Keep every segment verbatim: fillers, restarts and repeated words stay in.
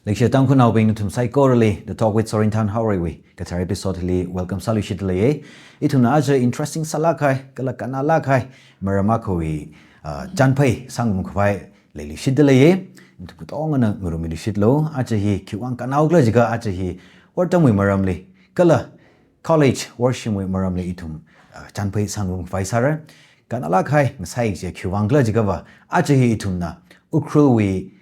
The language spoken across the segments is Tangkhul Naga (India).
Leishiya Tangkhulnaobing, nathum saikorali The Talk with Sorinthan Haorei wui kathar episode li welcome sāluishitda leiye. Ithumna aja interesting sālāk kahai, kala kannalāk kahai maram akhawui, ah, chānphei sāngarum khavai leiluishitda leiye. Nathum katongana ngarummiluishitlu. Aja hi khiwuivang kannao khala jiakha, aja hi wortamwui maramli, kala college worshimwui maramli ithum, ah, chānphei sāngarum khavai sāra. Kannalāk kahai ngasai kaji khiwuivang khala jiakhava, aja hi ithumna Ukhrulwui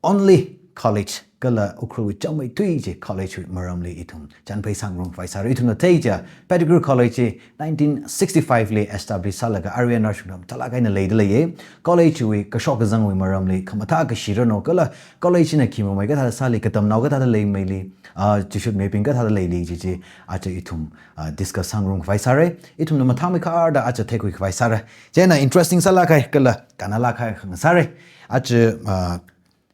only college, kala Ukhrulwui chānmeithui kaji college wui maramli ithum chānphei sāngarum khavai sāra. Ithumna thei kaja Pettigrew College hi nineteen sixty-five li establish sālaga arui eina rāshungda mathālāk eina leida leiye. College wui kashok kazangwui maramli, khamathā kashi ranu, kala college na khi mamei kathāda sāli, katamnao kathāda leimeili, ah, chishutmibing kathāda leili kaji chi aja ithum, ah, discuss sāngarum khavai sāra. Ithumna mathāmeikharda aja theikhui khavai sāra. Chieina interesting sālāk kahai kala kannalāk kahai akha ngasāra. Aja, ah,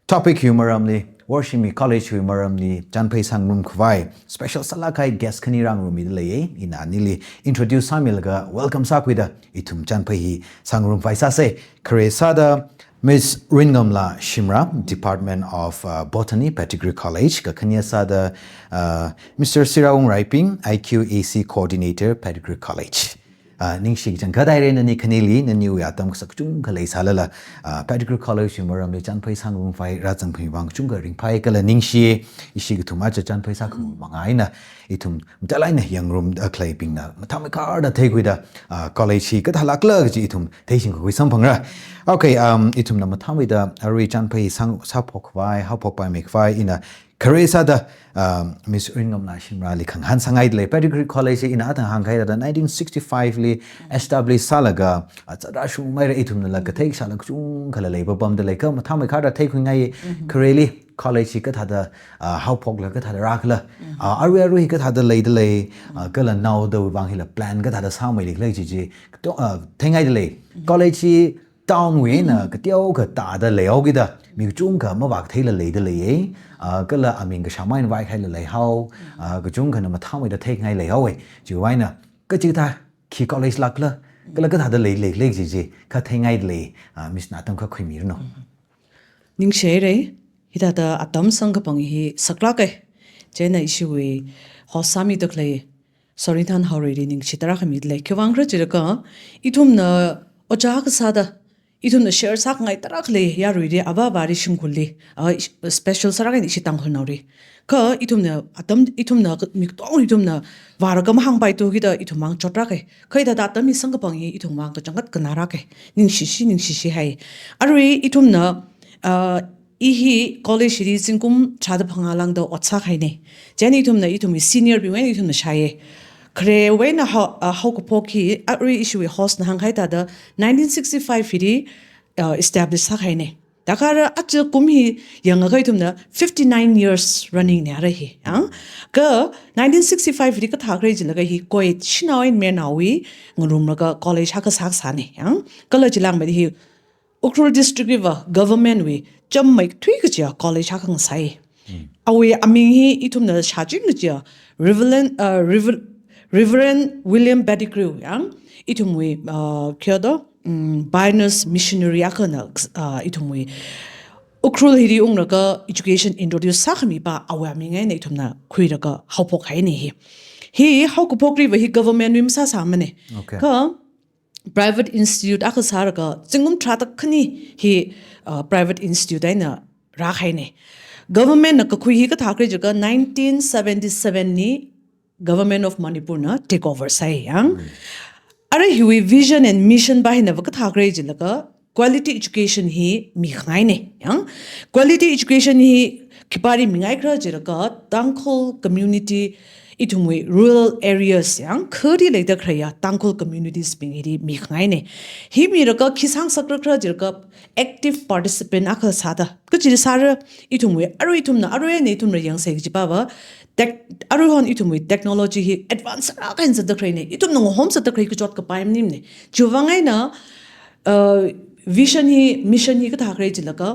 topic hiwui maramli, worshimwui college hiwui maramli chānphei sāngarum khavai special sālāk kahai guest khani rāngarummida leiye. Ina anili introduce sāmilaga welcome sākhuida ithum chānphei hi sāngarum khavai sāsa. Khare sāda Miss Ringamla Shimrah, Department of, uh, Botany, Pettigrew College. Kakhane sāda, uh, Mister Siraung Raiping, I Q A C Coordinator, Pettigrew College. Ah, ningshi kachangkhat haira nani khanili, naniwui atam kasak kachungkha leisālala, ah, Pettigrew College wui maramli chānphei sāngarum khavai rāzangkhami vang kachungkha ringphai kala ningshi. Ishi kathum aja chānphei sākhamu manga eina ithum mathālāk eina yangngarumda khaleibingna mathāmeikharda theikhuida, ah, college hi kathālāk khala kaji ithum theishing kakhui samphangra. Okay, um, ithumna mathāmeida arui chānphei sāng, sāphok khavai, haophokpaimei khavai ina khare sāda, um, Miss Ringamla Shimrahli khangahān sāngaida lei. Pettigrew College hi ina athang hāngkahai thāda nineteen sixty-five li establish sālaga, ah, zatra shungmeira, ithumnala kathei kashāla kachungkhala leipapamda lei. Kha mathāmeikharda theikhuingai, khareli college hi kathāda, ah, haophokla kathāda rākhala, ah, arui arui hi kathāda leida lei, ah, kala naodawui vang hila plan kathāda sāmeili khala kaji chi, to, ah, theingaida lei. College hi town wui eina kateokha tāda leihaokida, mi kachungkha mavākatheila leida leiye. Ah, kala aming kashāmei eina vaikhaila leihao, ah, kachungkhana mathāmeida theingai leihaowe. Chiwui vang eina kachikathā khi college lākhala, kala kathāda leili khala kaji chi kha theingaida lei, ah, Miss na atam kha khuimiranu. Ningshi haira, hithāda atam sangkapang hi saklāka. Chieina ishiwui host sāmida khalei Sorinthan Haoreili ningshi tarākha mida lei. Khiwuivang khala jiakha, ithumna ojā kasāda, ithumna share sākhangai tarākha lei, yaruili, avā avāli, shimkhurli, ah, special sālāk eina ishi Tangkhulnaoli. Kha ithumna atam, ithumna mi katong ithumna vālaga mahāngpaithu kida ithum vang chotrāka. Kha hithāda atam hi sangkapang hi ithum vang kachangkhat kannarāka. Ningshishi, ningshishi hai. Arui ithumna, ah, I hi college hili zingkum tharāda phangā lāngda ot sākahaina. Chieina ithumna, ithumwui senior bingwui eina ithumna shāya. Kharewui eina hao, ah, haokaphok hi, arui ishiwui host na hāngkahai thāda nineteen sixty-five hili, ah, establish sākahaina. Thākha ara aja kum hi yangakha ithumna fifty-nine years running na ara hi. Ah? Kha nineteen sixty-five hili kathā khala jilaga hi Coed shanao eina mayarnaowui ngarumlaga college akha sāsāna. Ah? Kala chilāngmeida hi Ukhrul District wui va government wui chānmeithui kajiya college akha ngasai. Awui aming hi ithumna shāching kajiya Reverend, uh, Rever-, Reverend William Pettigrew yang, ithumwui, uh, kya do, um, pioneers missionary akhana, uh, ithumwui Ukhrul hili unglaga education introduce sākhami pa awui aming eina ithumna khuilaga haophokhaina hi. Hi haokaphokli va hi government wui masāsāmana. Okay. Kha private institute akha sālaga zingkum tharāda khani hi, uh, private institute eina rākahaina. Government na kakhui hi kathā khala jiakha nineteen seventy-seven li Government of Manipur na take over sāya. Ara hiwui vision and mission pa hina va kathā khala jilaga quality education hi mikhangaina. Yang quality education hi khipāli mingai khala jilaga Tangkhul community ithumwui rural areas yang khali leida khaleiya Tangkhul communities bing hili mikhangaina. Hi milaga khi sāngasakra khala jilaga active participant akha sāda. Kachi sāra ithumwui, arui ithumna, arui eina ithumna yangsei kaji pa va, tech, aruihon ithumwui technology hi advance sālāk eina zatda khaleina. Ithumna ngahom zatda khalei kachot kapai maningmana. Chiwuivang eina, uh, vision hi, mission hi kathā khala jilaga,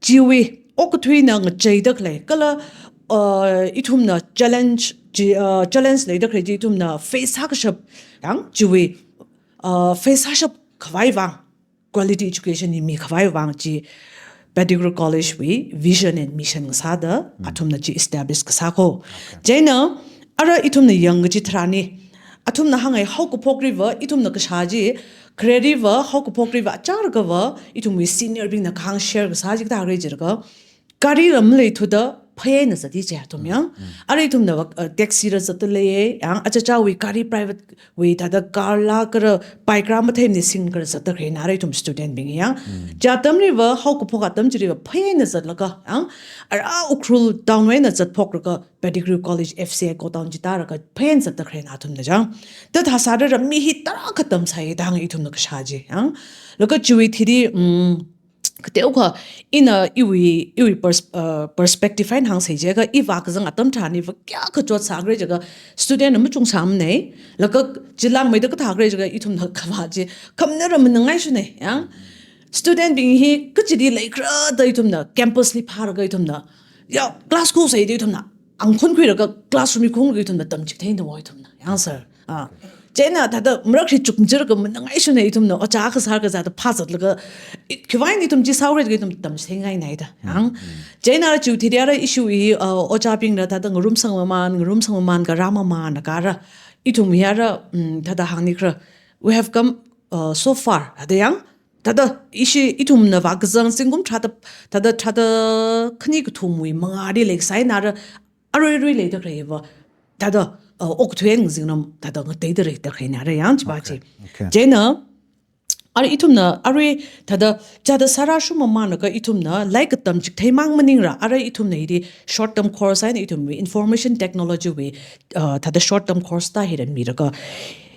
chiwui okathuina ngacheida khalei, kala, uh, ithumna challenge, chi, uh, challenge leida khalei chi ithumna face sākashap, yang chiwui, uh, face sāshap khavai vang, quality education hi mikhavai vang chi Pettigrew College wui vision and mission kasāda athumna chi establish kasā ko. Chieina ara ithumna yangkachi tharan hi, athumna hānghai haokaphokriva ithumna kashā chi, khareriva haokaphokriva achārakava ithumwui senior bingna kahāng share kasā chi kathāra jilaga, gari ram leithuda phayāna zati chi athum yang. Ara ithumna, uh, taxi ra zatda leiya, yang achichāwui gari private wui thāda car la kara bike ra matheimana singkara zatda khalei nara ithum student bing yang. Chi atamliva haokaphok atam chiliva phayāna zatlaga, yang ara Ukhrul town wui eina zatphokraga Pettigrew College F C I godown chi tālaga phayāna zatda khalei na athumna chang. Thāda sāda ra mi hi tarākha tamsai da hānga ithumna kashā chi, yang. Laga chiwui thili, um, kateokha ina iwui, iwui pers-, uh, perspective eina hāngsei jiakha, i vākazang atam tharan iva kayākha chotsākhala jiakha student na machungsāmana. Laga chilangmeida kathākhala jiakha ithumna kavā chi khamanara manangngaishuna, yang. Student bing hi kachili leikhala da ithumna campus li phālaga ithumna, ya, class khuisai da ithumna angkhon khuilaga classroom li khunglaga ithumna tamchitheinao ithumna, yang sir. Ah. Chieina thāda marakli chukmajalaga manangngaishuna ithumna ojā kasā kazāda phāzatlaga, i-, khiwui vang ithum chi sāra jiakha ithum tamchitheingaina da. Ang. Chieina chiwui thili ara issue hi, uh, ojābingla thāda ngarumsang mamān, ngarumsang mamān kha rāmamān kha ara. Ithum hi ara, um, thāda hāngnikhala, we have come, uh, so far. Thāda yang, thāda ishi ithumna vākazang zingkum tharāda, thāda, thāda khani kathumwui mangāli leisai nara, aruirui leida khaleiva thāda, uh, okathui eina zingram thāda ngateida leida khalei nara yang chiva chi. Okay. Chieina, ara ithumna, arui thāda, chithāda sārāshung mamān kha ithumna, lairik katam chithei mang maningla, ara ithumna hili short term course eina ithumwui information technology wui, uh, thāda short term course thā hila milaga,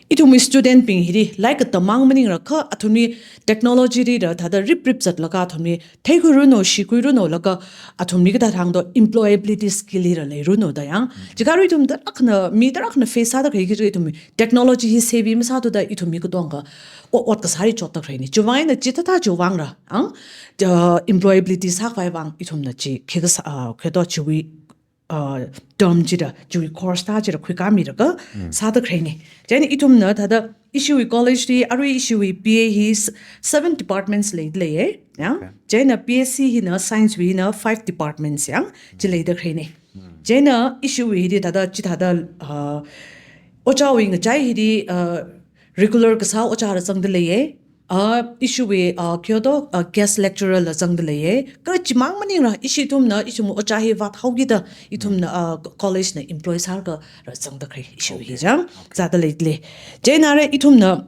ithumwui student bing hili lairik katam mang maningla kha athumli technology lila thāda riprip zatlaga athumli theikhuiranu, shikhuiranu laga athumli kathāda hāngdo employability skill lila leiranu da yang. Chikha arui ithum tarākhana, mi tarākhana face sāda khalei kaji ithum technology hi savvy masāthuda ithum mi katonga ot, ot kasāli chotda khaleina. Chiwui vang eina chithāda chiwui vangla, ang, uh, employability sākhavai vang ithumna chi, khi kasā, uh, khi to chiwui uh, term chida, chiwui course thā chida khuikāmilaga, sāda khaleina. Chieina ithumna thāda ishiwui college li, arui ishiwui B A hi s-, seven departments leida leiya, ya. Okay. Chieina B S C hina, science wui hina five departments yang, chi leida khaleina. Chieina ishiwui hili thāda, chithāda, uh, ojāwui ngachai hili, uh, regular kasā ojāla zangda leiya. Ah, ishiwui, ah, khi to, ah, guest lecturer la zangda leiya. Kha chimang maningla, ishi ithumna, ithum ojā hi vāthaokida, ithumna, ah, college na employ sālaga zangda khalei ishiwui hi chang, zāda leida lei. Chieina ara ithumna,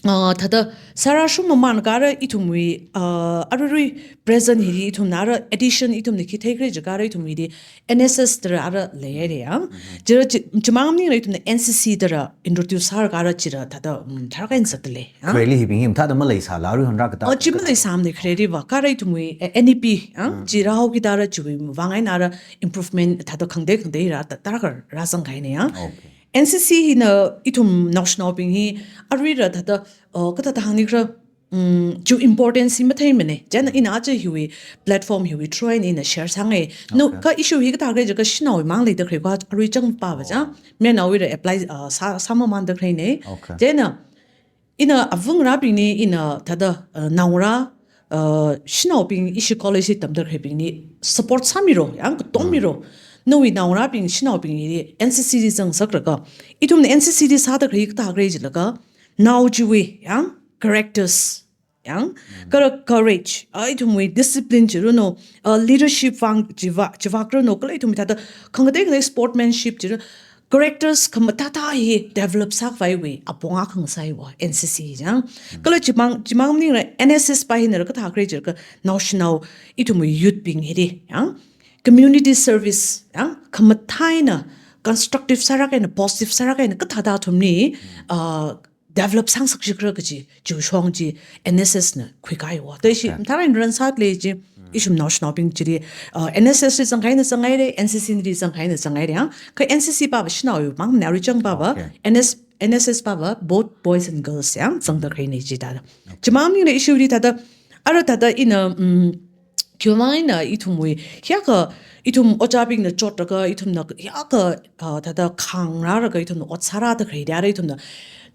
ah, thāda sārāshung mamān kha ara ithumwui, ah, aruirui present hili ithumna ara addition ithumna khi theikhala jiakha ara ithumwui hili N S S da ara leiya yang. Chila chi-, chimang maningla ithumna N C C da ara introduce sālaga ara chila thāda, um, tharākha eina zatda lei, ha? Khareli hibing hi mathāda maleisāla, arui hon rākata. Oh, chi maleisāmana khareliva, kha ara ithumwui, eh, N E P, ha? Chi rāhaokida ara chiwui vang eina ara improvement thāda khangatei khangateila thā, tarākha rāzangkahaina yang. Okay. N C C hina ithum naoshinaobing hi aruila thāda, uh, kathāda hāngnikhala, um, chiwui importance hi matheimana. Chieina ina aja hiwui platform hiwui through eina ina share sāngai. No, okay, kha issue hi kathākhala jiakha shanaowui mang leida khalei kha arui chang pava chang. Oh. Mayarnaowuila apply, uh, sā, sāmamānda khaleina. Okay. Chieina, ina avāngarābingli, ina thāda, uh, naongarā, uh, shanaobing ishi college li tamda khaleibingli support sāmira, yang katom mira. Nawui naongarābing, shanaobing hili N C C li zangsaklaga, ithumna N C C li sāda khalei kathākhala jilaga, nao chiwui, yang, characters, yang, kala courage, ah, ithumwui discipline chiranu, ah, leadership vang chiva, chiva kharanu, kala ithumwui thāda khangatei khangatei sportsmanship chiranu, characters khamathā thā hi develop sākhavaiwui apong akha ngasāiva N C C chang. Kala chimang, chimang maningla N S S pa hinala kathākhala jiakha naoshinao ithumwui youth bing hili, yang, community service, yang, khamathā eina constructive sālāk eina positive sālāk eina kathāda athumli, ah, develop sāngasak shikhala kaji, chiwui shong chi N S S na khuikāiva. Thāda ishi, okay, mathālāk eina run sāda lei chi, ishum naoshinaobing chili, uh, N S S li zangkahai eina zangngaira, N C C li zangkahai eina zangngaira, yang. Kha N C C pava shanaowui mangna, arui chang pava, okay, N S, N S S pava both boys and girls, yang, zangda khaleina chithāda. Chimang maningla ishiwuili thāda, ara thāda ina, um, Khiwuivang eina ithumwui, hiyākha ithum ojābingna chotraga, ithumna hiyākha, ah, thāda khangrālaga ithumna ot sārāda khalei da, ithumna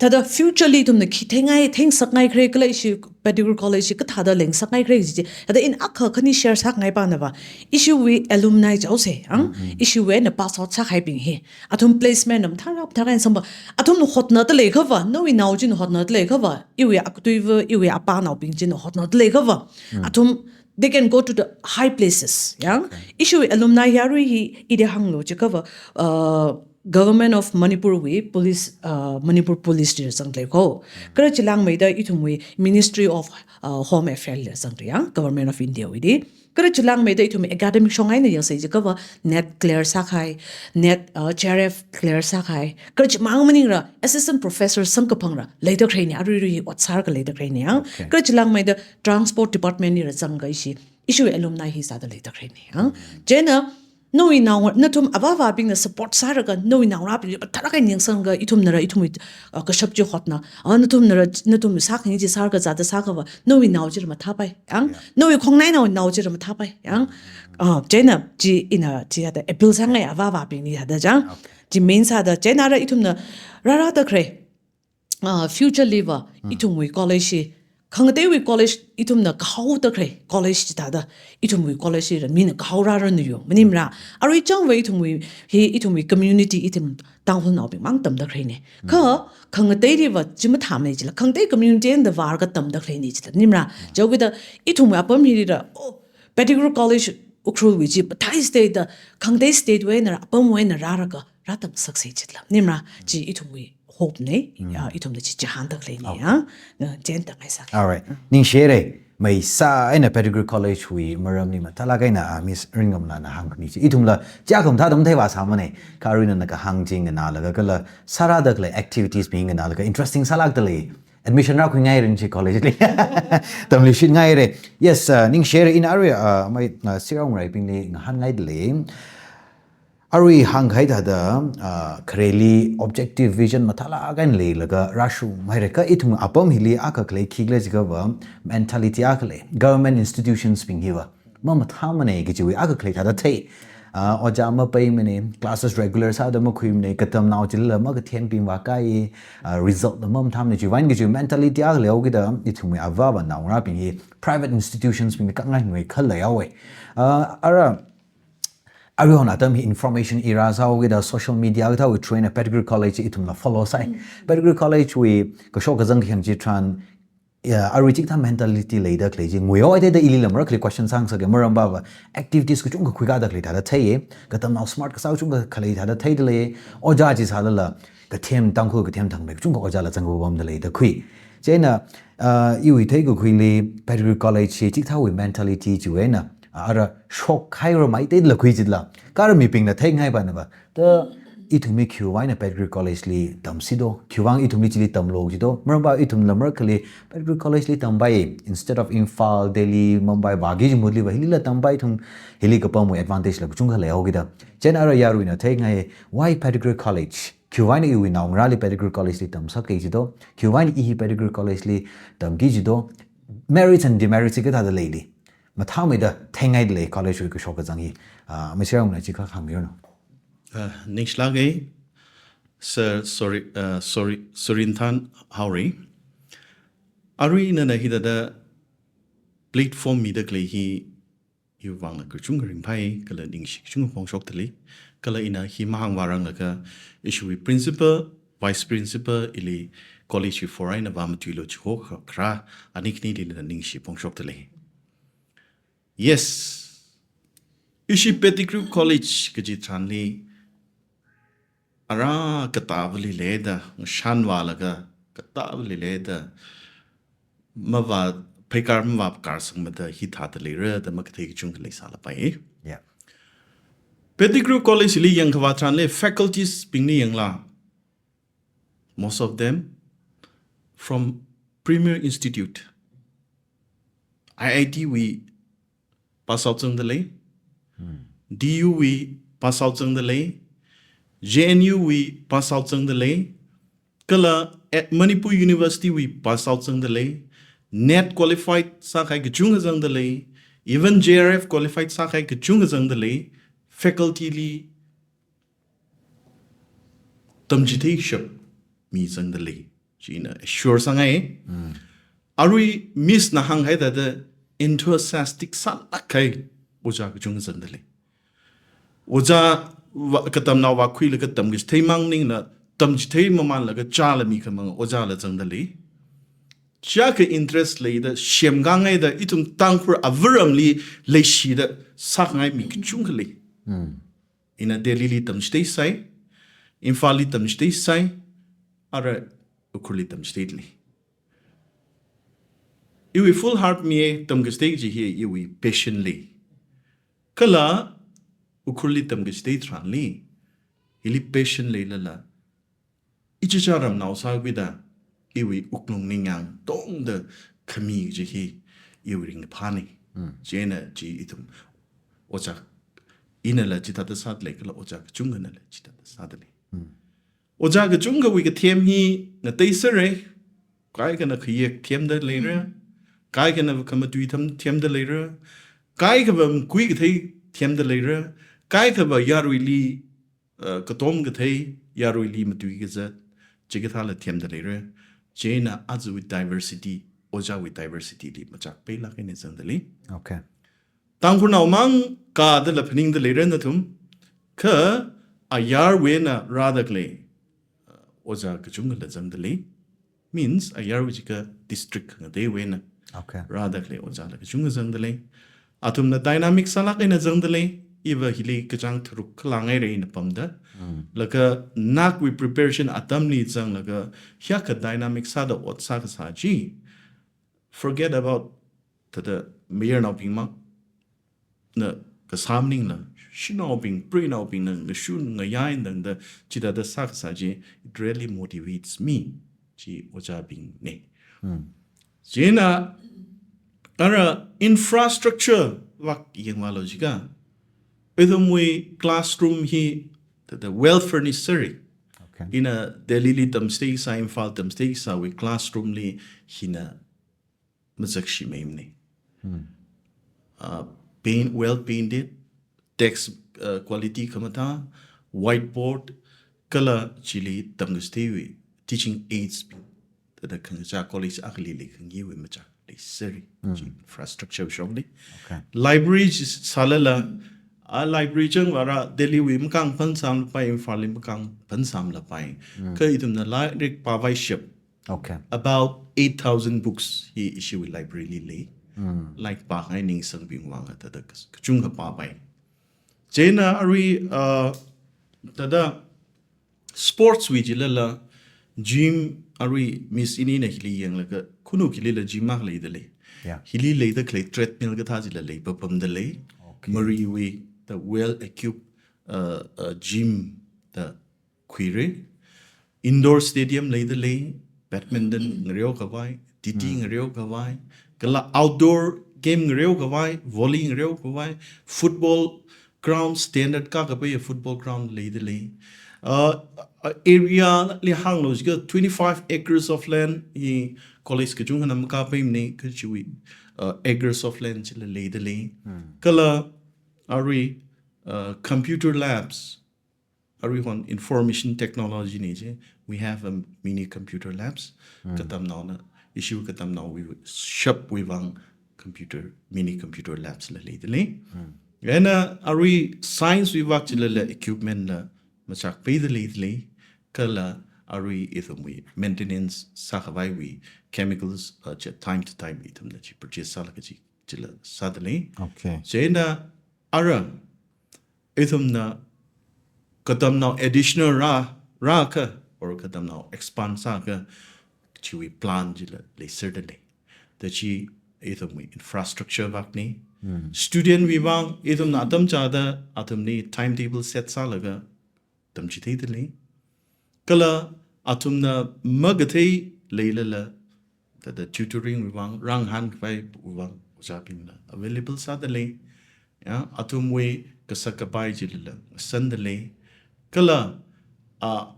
thāda future li ithumna khi thengngai, thengsakngai khala, kala ishi Pettigrew College chi kathāda lengsakngai khala chi, thāda ina akha khani share sāngai pāna va, ishiwui alumni jihaosa, ang? Ishiwui eina pass out sākahaibing hi. Athum placement na mathāra, mathāra eina samphang. Athum hotnada leiakha va, nawui nao china hotnada leiakha va, iwui akatui va, iwui apānaobing china hotnada leiakha va, athum, they can go to the high places, yang? Ishiwui alumni hi arui hi, ida hānglu jiakha va, uh, Government of Manipur wui police, uh, Manipur Police li rāzangda lei ko. Kala chilāngmeida ithumwui Ministry of, uh, Home Affairs li rāzangda lei, yang? Government of India wui di. Kala chilāngmeida ithum academic shong eina yangsei jiakha va, NET clear sākahai, NET, uh, JRF clear sākahai. Kala chimang maningla, assistant professor samkaphangra, leida khaleina, aruirui hi ot sārlaga leida khaleina, yang? Okay. Kala chilāngmeida transport department li rāzangda ishi, ishiwui alumni hi sāda leida khaleina, yang? Chieina, nawui nao, nathum avāvābingna support sālaga, nawui naongarābing mathālāk eina yangsanglaga, ithumnala, ithumwui, uh, kashap chi hotna, ah, nathumnala, nathum sākhani chi sālaga zāda sāakha va, nawui nao chila mathāpai, yang? Yeah. Nawui khongnainao nao chila mathāpai, yang? Ah, chieina chi ina chi hāda appeal sāngai avāvābingli hāda, chang? Okay. Chi main sāda, chieinala ithumna rārāda khalei, ah, future li va, ithumwui college hi, khangateiwui college, ithumna kahaoda khalei college chithāda, ithumwui college hila mina kahao rāranu yo, maningmara? Arui chang va ithumwui, hi ithumwui community ithum Tangkhulnaobing mang tamda khaleina. Kha, khangateili va chi mathāmana jila, khangatei community eina vālaga tamda khaleina jila, maningmara? Chihaokida, ithumwui apam hilila, oh, Pettigrew College Ukhrulwui chi, mathāi state da, khangatei state wui eina, apamwui eina rālaga, rātamngasaksei jila, maningmara? Chi ithumwui hope na, ah, ithumna chi chihānda khaleina, ya. Na, chieina tāngaisāki. All right. Ningshire, maisā eina Pettigrew College wui maramli mathālāk eina, ah, Miss Ringamlana hāngkhami chi. Ithumla, chiakha mathāda matheivāsāmana, kha aruina nana kahāng chi nganālaga kala sārāda khalei activities bing nganālaga interesting sālākda lei. Admission rākhuingaira chi college li. Tamluishitngaira. Yes, uh, ningshire, ina arui, uh, mai, uh, Sir Aung Raibingli ngahānngaida lei. Arui hāngkahai thāda, uh, khareli objective vision mathālāk eina leilaga rāshunghaira, kha ithum apam hili akha khalei khikhala jiakha va, mentality akha lei, government institutions bing hi va mamathāmana kajiwui akha khalei thāda thei. Ah, ojā mapaimana, classes regular sāda makhuimana, katamnao chilila makathembing vākai, ah, result la mamathāmana, chiwui eina kajiwui mentality akha leihaokida, ithumwui avāvā naongarābing hi private institutions bingli khangainwui khalei haowa. Ah, ara, aruihon atam hi information era sāhaokida social media kathāwui through eina Pettigrew College ithumla follow sāi. Pettigrew College wui kashok kazang kahāng chitharan, ya, arui chikathā mentality leida khalei chi nguihaowa da, ilila marākhali question sāngasaka, maram va va activities kachungkha khuikāda khalei thāda theiya, katamnao smart kasā kachungkha khalei thāda theida lei, ojā chi sālala, kathem Tangkhul kathem thangmei kachungkha ojāla zangkapamda leida khui. Chieina, ah, iwui theikakhuili Pettigrew College hi chikathāwui mentality chiwui eina, ah, ara shokhaira maida lei khui jila. Kha ara mibingna theingai pāna va, da, ithumwui khiwui eina Pettigrew College li tamsi do, khiwuivang ithumli chili tamlu ji do, maram va ithumla marākhali Pettigrew College li tampai, instead of Imphal, Delhi, Mumbai vāki kaji mahutli va, hilila tampai ithum, hili kapamwui advantage la kachungkha leihaokida. Chieina ara yaruina theingai, why Pettigrew College? Khiwui eina iwui naongarāli Pettigrew College li tamsaka ji do, khiwui eina i hi Pettigrew College li tamki ji do, merits and demerits hi kathāda leili. Mathāmeida theingaida lei college wui kashok kazang hi. Ah, Miss Ringamna chi kha hāngmiranu. Ah, ningshilāka, Sir, sorry, ah, sorry, Sir Rinthang Haorei. Arui nana hithāda platform mida khalei hi, iwui vangla kachungkha ringphai, kala ningshi kachungkha phongshokda lei, kala ina hi mahāngvāranglakha, ishiwui principal, vice principal, ili college wui for eina vāmatuilu jihokha kharā, ani khanili nana ningshi phongshokda lei. Yes. Ishi Pettigrew College kaji tharanli, ara katāvali leida, ngashanvālaga katāvali leida, mavā, pheikar mavāpakar sangmada hithāda leira da makathei kachungkha leisālapai. Yeah. Pettigrew College li yangkhavā tharanli faculties bingli yangla, most of them from premier institute. I I T wui pass out zangda lei, D U wui pass out zangda lei, J N U wui pass out zangda lei, kala at Manipur University wui pass out zangda lei, NET qualified sākahai kachungkha zangda lei, Even J R F qualified sākahai kachungkha zangda lei, faculty li tamchithei shap mi zangda lei. China assure sāngai. Arui Miss na hāngkahai thāda enthusiastic sālākkahai ojā kachungkha zangda lei. Ojā vā-, katamnao vākhuilaga tamkachithei mang maningla, tamchithei mamānlaga chāla mi khamang ojāla zangda lei. Chiyākha interest leida, semkhangaida, ithum Tangkhul avaramli leishida sākhangai mi kachungkha lei. Ina Delhi li tamchithei sai, Imphal li tamchithei sai, ara Ukhrul li tamchithei lei. Iwui full heart mi tamkachithei kaji hi iwui passion lei. Kala Ukhrul li tamkachithei tharanli, hili passion leilala, ichicha ramnao sākhuida, iwui wuklung ningyāng tongda khami kaji hi iwui ringkaphānei. Chieina chi ithum ojā, inala chithāda sāda lei, kala ojā kachungkhanala chithāda sāda lei. Ojā kachungkhawui kathem hi ngateisera, kaikhana khayek themda leira, kaikhana khamatui tham themda leira, kaikhava makui kathei themda leira, kaikhava yaruili, uh, katom kathei, yaruili matui kazat, chikathāla themda leira. Chieina ajawui diversity, ojāwui diversity li machakpeilāk eina zangda lei. Okay. Tangkhulnao mang kadala phaningda leira nathum, kha ayarwui eina rāda khalei, uh, ojā kachungkhala zangda lei. Means, ayarwui jiakha district khangateiwui eina. Okay. Rāda khalei ojāla kachungkha zangda lei. Athumna dynamic sālāk eina zangda lei. Iva hili kachāng tharuk khalangai rei ina pamda. Laga nakwui preparation atamli zanglaga hiyākha dynamic sāda ot sākasā chi. Forget about thāda mayarnaobing mang, na kasā maningla, shanaobing, preinaobingna ngashun ngayai tangda chithāda sākasā chi, it really motivates me, chi ojābingnei. Chieina, ara infrastructure vak yangvālu jiakha, ithumwui classroom hi thāda well furnished sāra. Okay. Ina Delhi li tamchithei kasā, Imphal tamchithei kasāwui classroom li hina mazakshimeimana. Uh, paint, well painted, text, uh, quality khamathā, whiteboard, kala chili tamkachitheiwui teaching aids bing, thāda khangachā college akhali leikhangayiwui machak leisera. Chi infrastructure shongli. Okay. Library chi sālala, a library chang vāra Delhi wui makang phansam lapai, Imphal li makang phansam lapai. Kha ithumna lairik pāvai shap. Okay. About eight thousand books hi ishiwui library li lei. Lairik pāngai ningsangbing vang thāda kas-, kachungkha pāvai. Chieina arui, uh, thāda sports wui jilala gym arui Miss inina hili yanglaga khunu khilila gym akha leida lei. Yeah. Hili leida khalei treadmill kathā jila leipapamda lei. Okay. Mariwui, the well equipped, uh, uh, gym da khuira. Indoor stadium leida lei, badminton ngareokhavai, T T ngareokhavai, kala outdoor game ngareokhavai, volley ngareokhavai, football ground standard kakapai football ground leida lei. Uh, uh, area li hānglu jiakha twenty-five acres of land hi college kachungkhana makapaimana kajiwui, uh, acres of land chila leida lei. Kala arui, uh, computer labs, arui hon information technology nei chi, we have a mini computer labs. Katamnaona, ishiwui katamnaowui shapwui vang computer, mini computer labs la leida lei. Eina arui science wui vak jilala equipment la machakpeida leida lei. Kala arui ithumwui maintenance sākhavaiwui chemicals, uh, chi time to time ithumna chi purchase sālaga chi chila sāda lei. Okay. Chieina ara ithumna katamnao additional rā, rākha, or katamnao expand sākha, chiwui plan chila leiserda lei. Da chi ithumwui infrastructure vaknei. Student wui vang ithumna atam chāda athumli timetable set sālaga tamchitheida lei. Kala athumna makathei leilala, thāda tutoring wui vang, rāngahānkhavai wui vang ojābingla available sāda lei. Ya, athumwui kasak kapai chilala sāda lei. Kala, ah,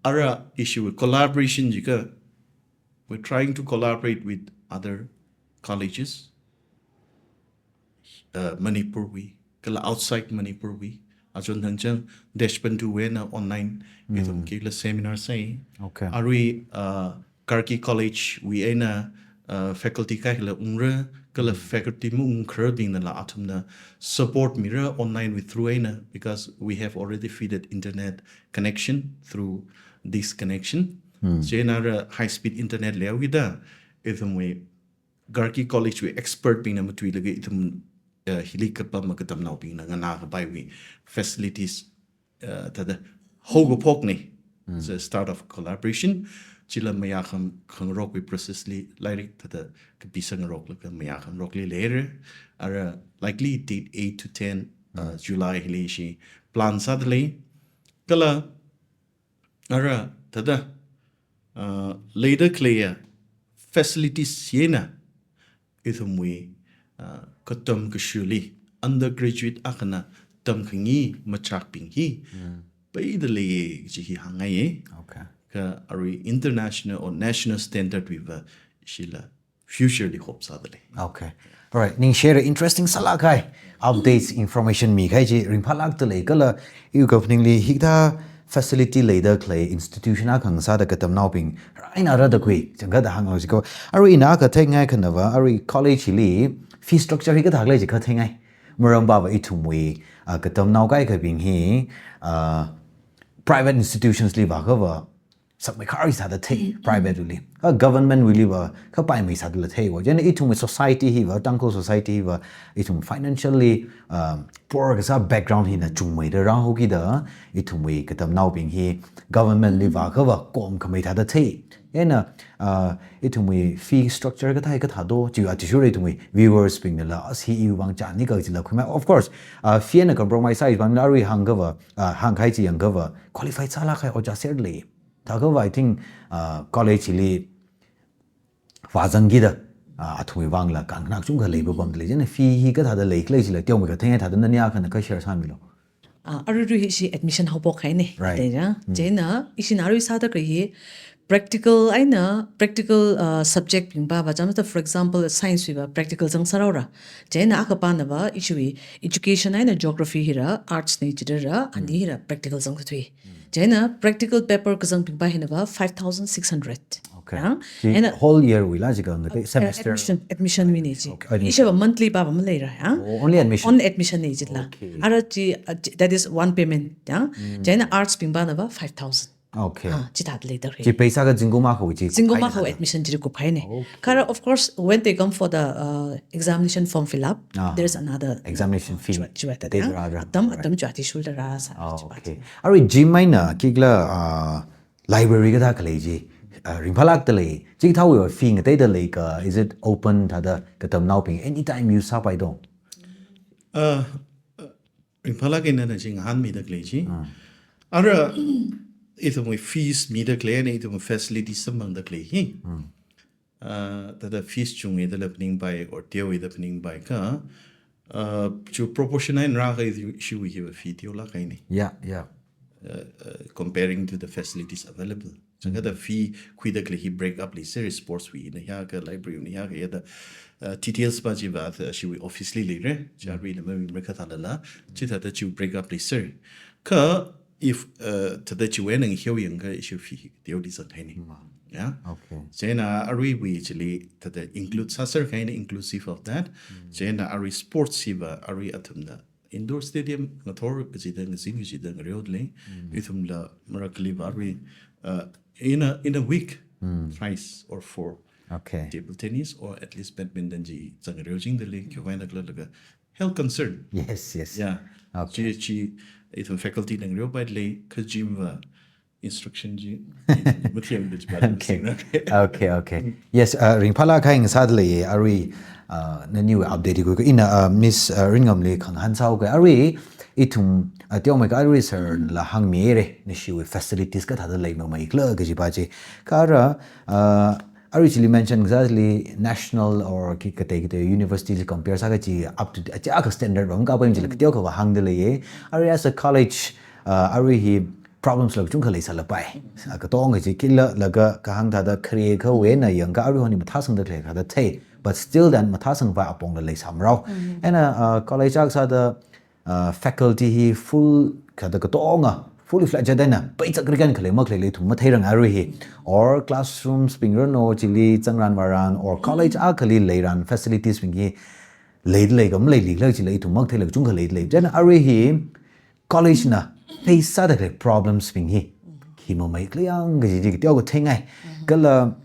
ara ishiwui collaboration jiakha, we're trying to collaborate with other colleges. uh, Manipurwui, kala outside Manipurwui, achon thangchang Deshbandhuwui eina online ithum kikla seminar sāi. Okay. Arui, uh, Gargi College wui eina, uh, faculty kaikhala ungra, kala faculty maungkhararbingnala athumna support mira online wui through eina, because we have already fitted internet connection through this connection. Chieina ara high speed internet leihaokida, ithumwui Gargi College wui expert bingna matuilaga ithum, uh, hili kapam katamnaobingna nganākapaiwui facilities, uh, thāda haokaphokna. It's a start of collaboration. Chila mayākhang khangarokwui process li lairik thāda kapisāngaroklaga mayākhangarokli leira. Ara likely date eight to ten, uh, July hili ishi plan sādalei. Kala ara thāda, uh, leida khaleiya facilities eina ithumwui, uh, katam kashuli undergraduate akhana tamkhangai machakbing hi peida leiya kaji hi hāngngaiya. Okay. Kha arui international or national standard wuiva ishila future li hope sādalei. Okay. Alright. Ningshi haira, interesting sālāk kahai updates, information mikahai chi ringphālākdalei, kala iwui kaphaningli hikathā facility leida khalei institution akha ngasāda katamnaobing raina rāda khui, changkada hānglu jiko. Arui ina katheingai khanava, arui college hili fee structure hi kathā khalei chi katheingai. Maram pava ithumwui, ah, katamnao kaikhabing hi, ah, private institutions li vākhava, sakmeikhar sāda thei, private wui li. Kha government wuiliva, kha paimei sādala thei wo. Chieina ithumwui society hiva, Tangkhul society hiva, ithum financially, um, poor kasā background hina chungmeida rāhaokida, ithumwui katamnaobing hi government li vākhava, kom khamei thāda thei. Chieina, uh, ithumwui fee structure kathā kathā do, chi athishurda ithumwui viewers bingnala, as hi iwui vang chāni kajila khuimei. Of course, uh, fee eina compromise sāi vangla arui hāngkhava, uh, hāngkahai chi yangkhava, qualify sālāk kahai ojā serlei. Thākhava, I think, uh, college li vāzangkida, uh, athumwui vangla kangnak chungkha leipapamdalei. Chieina fee hi kathāda leikhala chila teomeikha theingai thāda nani akhana kha share sāmilu. Ah, aruirui hi ishi admission haophok kahaina. Right. Chieina, chieina ishina arui sāda khalei hi practical eina, practical, uh, subject bing pava, chāmda, for example, science wuiva practical zangsāhaora. Chieina akhapana va, ishiwui education eina geography hira, arts na jidara, ani hira practical zangkathui. Chieina practical paper kazangbing pa hinava five thousand six hundred. Okay. Ya? Chi eina whole year wuila jiakha ngatei, uh, semester? Admission, admission wuina chi. Okay, admission. Ishiva monthly pava maleira, ya? Oh, only admission? Only admission na jila. Okay. Ara chi, uh, chi, that is one payment, ya? Chieina arts bing panava five thousand. Okay. Ah, chithāda leida khalei. Chi paisa kha zingkum akhawui chi. Zingkum akhawui admission chi kup kahaina. Okay. Kha ara, of course, when they come for the, uh, examination form fill up, there's another examination fee. Chua, chua, ta, ya? Atam, atam chua athishurda rāsā. Oh, okay. Arui gym eina kikla, uh, library kathā khalei chi, uh, ringphālākdalei. Chikathāwui fee ngateida lei kha, is it open thāda katamnaobing anytime use sāpai do? Uh, uh, ringphālāk eina na chi ngahānmida khalei chi. Ara, ithumwui fees mida khalei eina ithumwui facilities samphangda khalei hi. Uh, thāda fees chungda la phaningpai, or teoda phaningpai kha, uh, chu proportion eina rākha ishiwui hiva fee teolāk kahaina. Yeah, yeah. Uh, uh, comparing to the facilities available. Changkada fee khuida khalei hi break up leisāra, sports wuina hiyākha, library wuina hiyākha, ya da, uh, details pa chiva, uh, ishiwui office li leira, charuina mami mrekha thalala, chithāda chi break up leisāra. Kha, if, uh, thāda chiwui eina ngaheo yangkha ishiwui fee hi teoli zang kahaina. Mm. Ya? Okay. Chieina aruiwui chili thāda include sāser kahaina, inclusive of that. Mm. Chieina arui sports hiva, arui athumna indoor stadium ngathor kachida, ngazin kachida ngareodalei. Mm. Ithumla marakhaliva arui, uh, in a, in a week, mm, thrice or four. Okay. Table tennis or at least badminton chi zang ngareojingdalei, khiwuivang khala laga health concern. Yes, yes. Yeah. Okay. Chi, chi, ithum faculty na ngareopailei, kha gym va instruction chi mathemda chi pa. Okay. Okay, okay. Yes, uh, ringphālāk kahai ngasādalei, arui, uh, naniwui update hi khui, ina, uh, Miss, uh, Ringamli khangahān sāhaoga, arui ithum, uh, teomeikha arui sir la hāngmihaira, nashiwui facilities kathāda leimamei khala kaji pa chi. Kha ara, uh, arui chili mention ngasāli national or khi katei katei university li compare sākha chi up to, chi akha standard va makapai chili kateokha va hāngdalei. Arui as a college, uh, arui hi problems la kachungkha leisālapai. Katongkha chi khila laga kahāng thāda khare khawui eina yangkha arui honi mathāsangda khalei thāda thei. But still then mathāsangpai apongla leisāmarao. Eina, uh, college akha sāda, uh, faculty hi full kathāda katonga, fully fledged eina peichak rikan khalei makhalei ithum matheiranga arui hi. Or classrooms bing rano chili zangran vāran, or college akhali leiran facilities bing hi leida lei ka maleili khala chila ithum matheila kachungkha leida lei. Chieina arui hi college na face sāda khalei problems bing hi khi mamei khala yang kaji chi kateokha theingai. Kala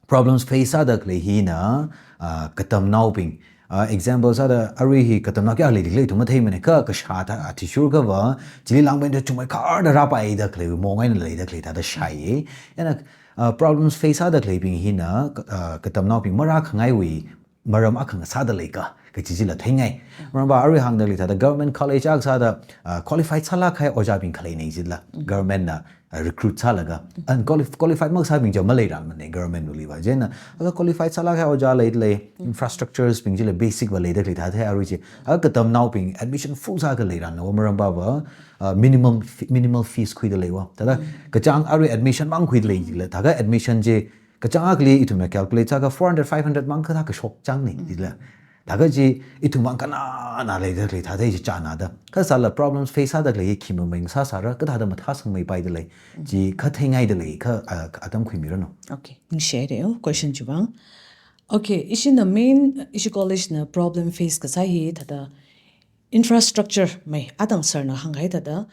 problems face sāda khalei hina, ah, katamnaobing. Ah, example sāda arui hi katamnao kayākha leili khala ithum matheimana, kha kashā thā athishurkha va, chili langmeida chungmeikharda rāpaida khalei mong eina leida khalei thāda shāi. Eina, ah, problems face sāda khaleibing hina, ah, katamnaobing marākhangaiwui maram akha ngasāda lei ka, kaji chila theingai. Maramva arui hāngda khalei thāda government college akha sāda, ah, qualified sālāk kahai ojābing khaleina chila government na, ah, recruit sālaga. Unqualif-, qualified makasābing chi maleiranmana government wuliva. Chieina, akha qualified sālāk kahai ojā leida lei, infrastructures bing chila basic va leida khalei thāda thei arui chi. Akha katamnaobing admission full sākha leiranna va maramva va, ah, minimum fe-, minimal fees khuida lei va. Thāda kachāng arui admission mang khuida lei chila. Thākha admission chi kachāng akhali ithumna calculate sākha four hundred, five hundred mang kathā kashok chāngna chila. Thākha chi ithum mang kanana leida khalei thāda chi chānada. Kha sāla problems face sāda khalei khi mamei sāsāra, kathāda mathāsangmeipaida lei. Chi kha theingaida lei, kha, ah, atam khuimiranu. Okay, ningshi haira, question chiwui vang. Okay, ishina main, ishi college na problem face kasā hi thāda infrastructure mei, atang sir na hānghai thāda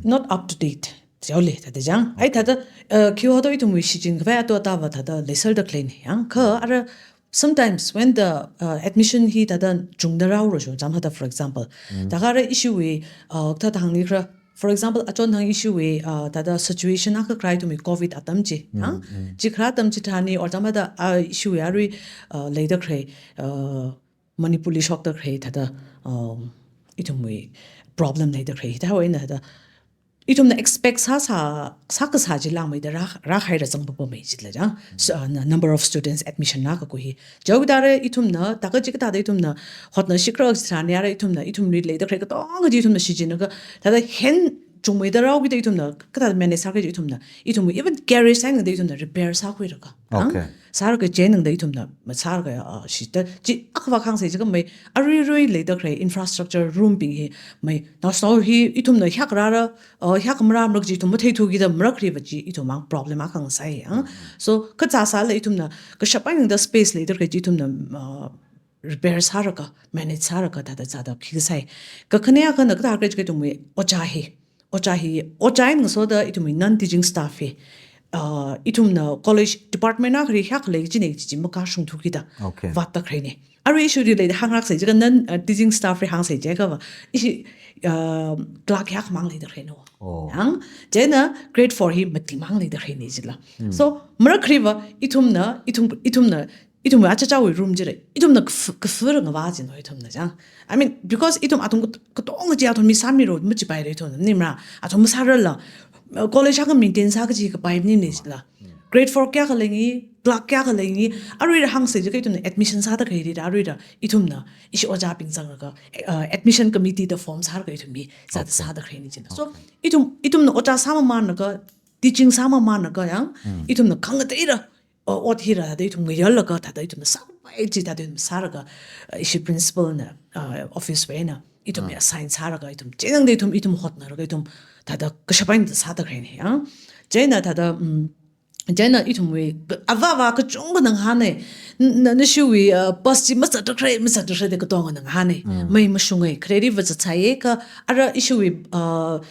not up to date. Jihaole thāda chang. Ai thāda, uh, khi hodo ithumwui shichin khavai ato ata va thāda leiserda khaleina yang. Kha ara sometimes when the, uh, admission hi thāda chungda rāhaora sho, cham thāda for example. Thākha ara ishiwui, uh, thāda hāngni khara, for example, achon thang ishiwui, uh, thāda situation akha khalei ithumwui covid atam chi, ha? Chi khalei atam chitharan or cham thāda, uh, ishiwui arui, uh, leida khalei, uh, Manipurli shokda khalei thāda, um, ithumwui problem leida khalei. Thāda hoi na thāda ithumna expect sāsā, sākasā chi langmeida rā, rāhaira zangpapamei chila chang. So, uh, na number of students admission na kakhui. Jihaoda ara ithumna, thākha chi kathāda ithumna hotnashikra chitharan ara ithumna, ithumli leida khalei katonga chi ithumna shichinlaga, thāda hen chungmeida rāhaokida ithumna, kathāda manage sākhui ithumna, ithumwui even garage sāngaida ithumna repair sākhuilaga. Ang? Okay. Sālaga chieina da ithumna, ma sālaga, ah, shita, chi akha va hāngsei jiakha mei, aruirui leida khalei infrastructure room bing hi, mei, naoshinao hi ithumna hiyākha rāra, ah, hiyākha marāmara kaji ithum matheithukida marakhaliva chi ithum mang problem akha ngasai, ah. So, kha sāsāla ithumna, kashap eina da space leida khalei chi ithumna, ah, repair sālaga, manage sālaga, thāda thāda khi sai. Kakhane akhana kathā khalei chi ithumwui ojā hi, ojā hi, ojā eina ngasoda ithumwui non-teaching staff hi, ah, ithumna college department akhali hiyākha lei kajina chi chi makashungthukida. Okay. Vātda khaleina. Arui ishili leida hānglāksei jiakha non, ah, teaching staff li hāngsei jiakha va. Ishi, ah, clerk hiyākha mang leida khaleina. Oh. Ang, chieina grade four hi mati mang leida khaleina chila. So, marakhaliva, ithumna, ithum, ithumna, ithum achachaowui room chila, ithumna kaf-, kafur ngavā china ithumna chang. I mean, because ithum athum kat-, katonga chi athum mi sāmira machipaira ithumna, nimra, athum masārarla, uh, college akha maintain sā kaji kapai maningmana chila. Grade four kayākha leingi, clerk kayākha leingi, aruila hāngsei jiakha ithumna admission sāda khalei rida, aruila ithumna, ishi ojābing zanglaga, uh, admission committee da form sālaga ithum mi, sāda Okay. sāda khaleina china. So, Okay. ithum, ithumna ojā sāmamānlaga, teaching sāmamānlaga yang, ithumna khangateila, uh, ot hila, thāda ithum ngayallaga, thāda ithumna sāpai chi, thāda ithum sālaga, uh, ishi principal na, uh, office wui eina, ithum Ah. ya sign sālaga, ithum, chieina da ithum, ithum hotnalaga, ithum, thāda kashap eina sāda khaleina, ya. Chieina thāda, um, chieina ithumwui, avāva kachungkha ngahāna, n-, na, nashiwui, uh, bus chi mazatda khalei, mazatda khalei da katonga ngahāna. Mm. Mei mashunga, khaleiva zatsāya kha, ara ishiwui, uh,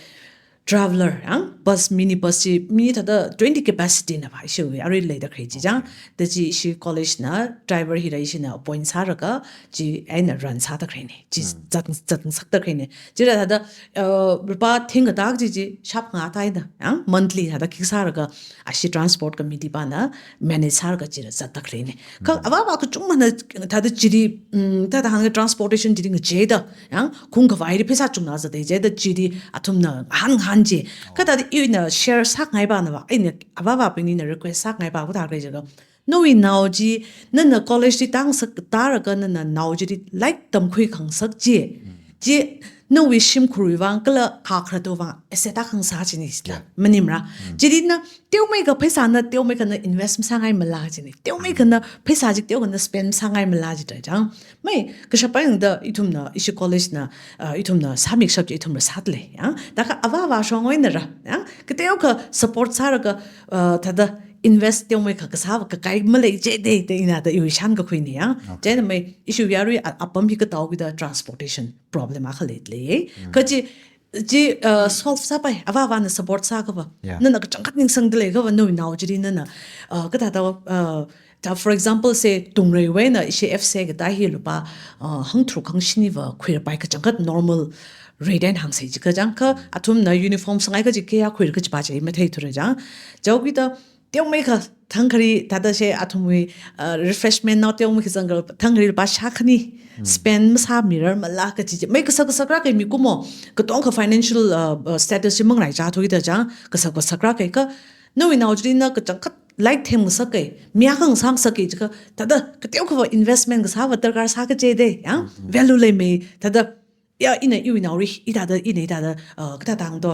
traveller, ang, bus, minibus chi, mi thāda twenty capacity na va, ishiwui, arui leida khalei chi chang, da chi ishi college na, driver hila ishina appoint sālaga, chi eina run sāda khaleina, chi Mm. zat, zatsakda khaleina. Chila thāda, uh, lupā thing kathā chi chi, shap nga thāda, ang, monthly thāda khi sālaga, ashi transport committee pana, manage sālaga chila zatda khaleina. Kha Mm. avāva kachungkhana thāda chili, mm, thāda hānga transportation chili ngacheida, yang, khung khavaili pheisā chungna zatda chida chili athumna hān hān chi. Kha thāda ina share sāngaipana va, ina avāvabingli ina request sāngaipa kathā khalei jiakha. Nawui nao chi, nana college li tāngasak, tālaga nana nao chili lairik tamkhui khangasak chi. Mm. Chi, nawui shimkhurwui vang kala kha kharartui vang asset akha ngasā chini sila. Yeah. Maningmara. Chili na teomeikha pheisā na teomeikha na invest masāngaimala chini. Teomeikha na pheisā chi teokha na spend masāngaimala jida chang. Mai, kashapang da ithumna, ishi college na, uh, ithumna sāmikashap chi ithumna sāda lei, ya. Thākha avāva shongwui eina ra, ya. Kateokha support sālaga, uh, thāda invest teomeikha kasā kakai malei jida, da ina da iwui shānkakhuina, ya. Okay. Chieina mai, ishiwui arui a-, apam hi katao kida transportation problem akha leilei. Mm. Kaji, chi, uh, solve sāpai, avāvana support sāakhava. Yeah. Nana kachangkhat ningsangda leiakhava, nawui nao chili nana, uh, kathāda, uh, thā, for example, say, Tungreiwui eina ishi F C katā hi lupā, uh, hangtharuk hangshiniva khuirapai kachangkhat normal rate eina hāngsei jiakha chang, kha athumna uniform sāngai kaji kayā khuira kajiva chi matheithura chang. Chiwui kida, teomeikha thangkhali thāda she athumwui, uh, refreshment nao teomeikha zangkha thangkhali lupā shākhani spend masāmirarmala kaji chi. Mai kasak kasak rākahai mikumo, katongkha financial, uh, uh, status chi manglei chāthuida chang, kasak kasak rākahai kha, nawui nao chili na kachangkhat light themngasakahai, mi akha ngasāngasakahai jiakha, thāda kateokhava investment kasāva darkar sākajida, ya, value leimei, thāda, ya, ina iwui naoli, hithāda, ina hithāda, uh, kathāda hāngdo,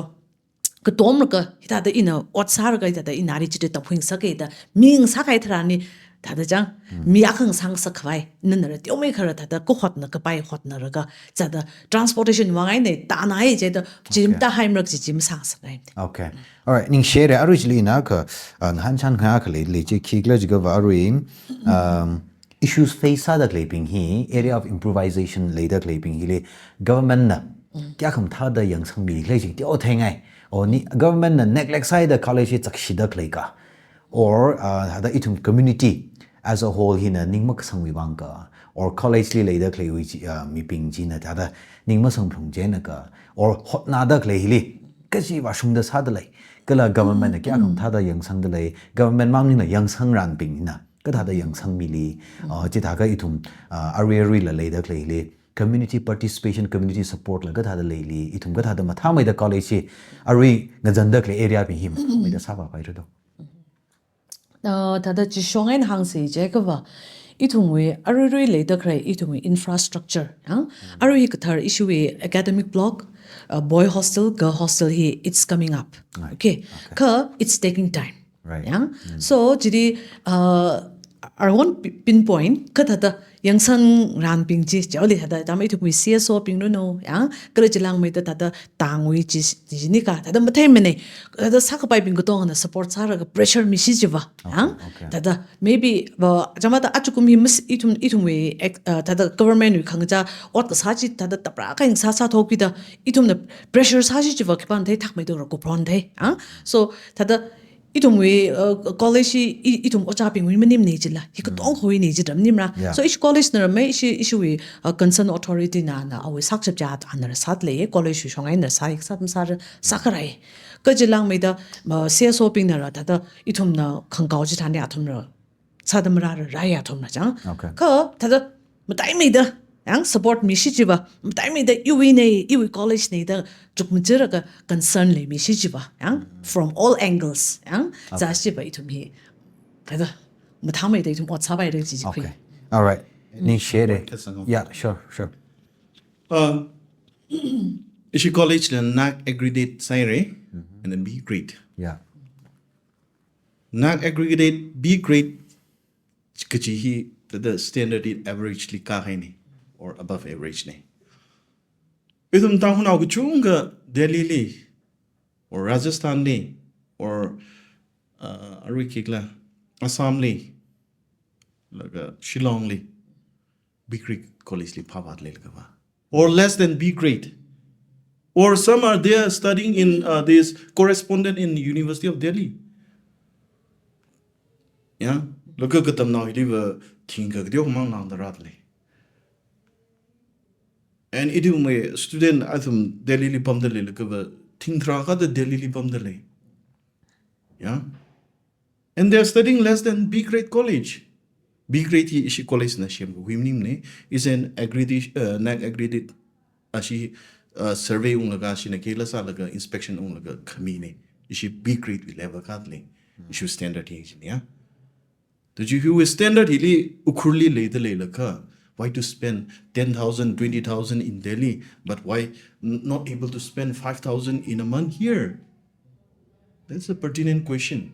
katomlaga, hithāda ina ot sālaga, hithāda ina ali chili taphuingasakahai da, mi ngasākahai tharanli, thāda chang, mi akha ngasāngasakkhavai, nana ra teomeikha ra thāda kahotna kapai hotnalaga, thāda transportation vang eina, tānai jida, chi Okay. Tāhaimara kaji chi masāngasakngai. Okay. All right, ningshire, arui chili ina kha, uh, ngahānchan ngahānkhalei lei chi khikhala jiakhava arui, um, issues face sāda khaleibing hi, area of improvisation leida khaleibing hili, government na kayākha mathāda yangsangmili chi teotheingai. O ni, government na neglect sāhaida college hi chakshida khalei ka. Or, uh, thāda ithum community as a whole hina ning makasangwui vang ka. Or college li leida khaleiwui chi, uh, mibing china thāda ning masangphalung chieina ka. Or hotnada khalei hili, kajiva shungda sāda lei. Kala government na kayākha mathāda yangsangda lei. Government maningla yangsangranbing hina kathāda yangsangmili, uh, chithākha ithum, uh, arui aruila leida khaleili, community participation, community support la kathāda leili, ithum kathāda mathāmeida college chi, arui ngazanda khalei area bing hi mathāmeida sāpapaira do. Uh, thāda chi shong eina hāngsei jiakhava, ithumwui, arui arui leida khalei, ithumwui infrastructure, ya? Arui hi kathar ishiwui academic block, uh, boy hostel, girl hostel hi, it's coming up. Right. Okay. Okay. Kha, it's taking time. Right. Ya? So, chili, uh, I won't pi-, pinpoint, kha thāda yangsangranbing chi, chaoli thāda, thāda mai ithumwui C S O bing runo, ya? Kala chilangmeida thāda tangwui chi, chi ni ka, thāda matheimanei, thāda sākapaibing katongana support sālaga pressure mishi jiva, ya? Okay, okay. Thāda, maybe, va, chāmada achukum hi mas, ithum, ithumwui, ek-, uh, thāda government wui khangachā, ot kasā chi, thāda tapra kaing sā sāthokida, ithumna pressure sāshi jiva khipāna theithakmeida ra kupron thei, ya? So, thāda, ithumwui, uh, college hi, i-, ithum ojābingwui maningmanei jila, hi katongkhawuinei jida maningmara. Yeah. So, ishi college na ramei, ishi, ishiwui, uh, concern authority na, na, awui sakshap jat, ana ra sāda lei, college wui shong eina sā, sā, sā, sākharai. Kha chilangmeida, uh, C S O bing na ra, thāda, ithumna khangakao chithāli athumna sāda marāra, rai athumna chang. Okay. Kha, thāda, mataimeida, yang support mishi jiva, mataimeida iwuinei, iwui college nei da, chukmajalaga concern leimishi jiva, yang from all angles, yang Okay. zāshiva ithum hi. Thāda, mataimeida ithum ot sāpaira chi chi khui. Okay. All right. Ningshire. Point kasang. Yeah, sure, sure. Uh, ishi college la NAAC accredited sāhaira, and then B grade. Yeah. NAAC accredited B grade kaji hi thāda standard hi average li kāhainei, or above average nei. Ithum Tangkhulnao kachungkha Delhi li, or Rajasthan li, or, uh, arui khikhala, Assam li, laga Shillong li, B grade college li phāvāt leilaga va. Or less than B grade. Or some are there studying in, uh, this correspondent in University of Delhi. Yeah? Laga katamnao hili va thingkha kateo mang langda rāda lei. And ithumwui student athum Delhi li pamda leilaga va thing tharā kathā Delhi li pamda lei. Yeah? And they are studying less than B grade college. B grade hi ishi college na semkakhui maningmanei, is an accreditation, uh, NAAC accredited, ashi, uh, survey unglaga, ashina khela sālaga, inspection unglaga khaminei. Ishi B grade wui level kathā lei. Ishi standard hi jin ya. Tachi hiwui standard hili Ukhrul li leida leilakha, Why to spend ten thousand, twenty thousand in Delhi, but why n- not able to spend five thousand in a month here? That's a pertinent question.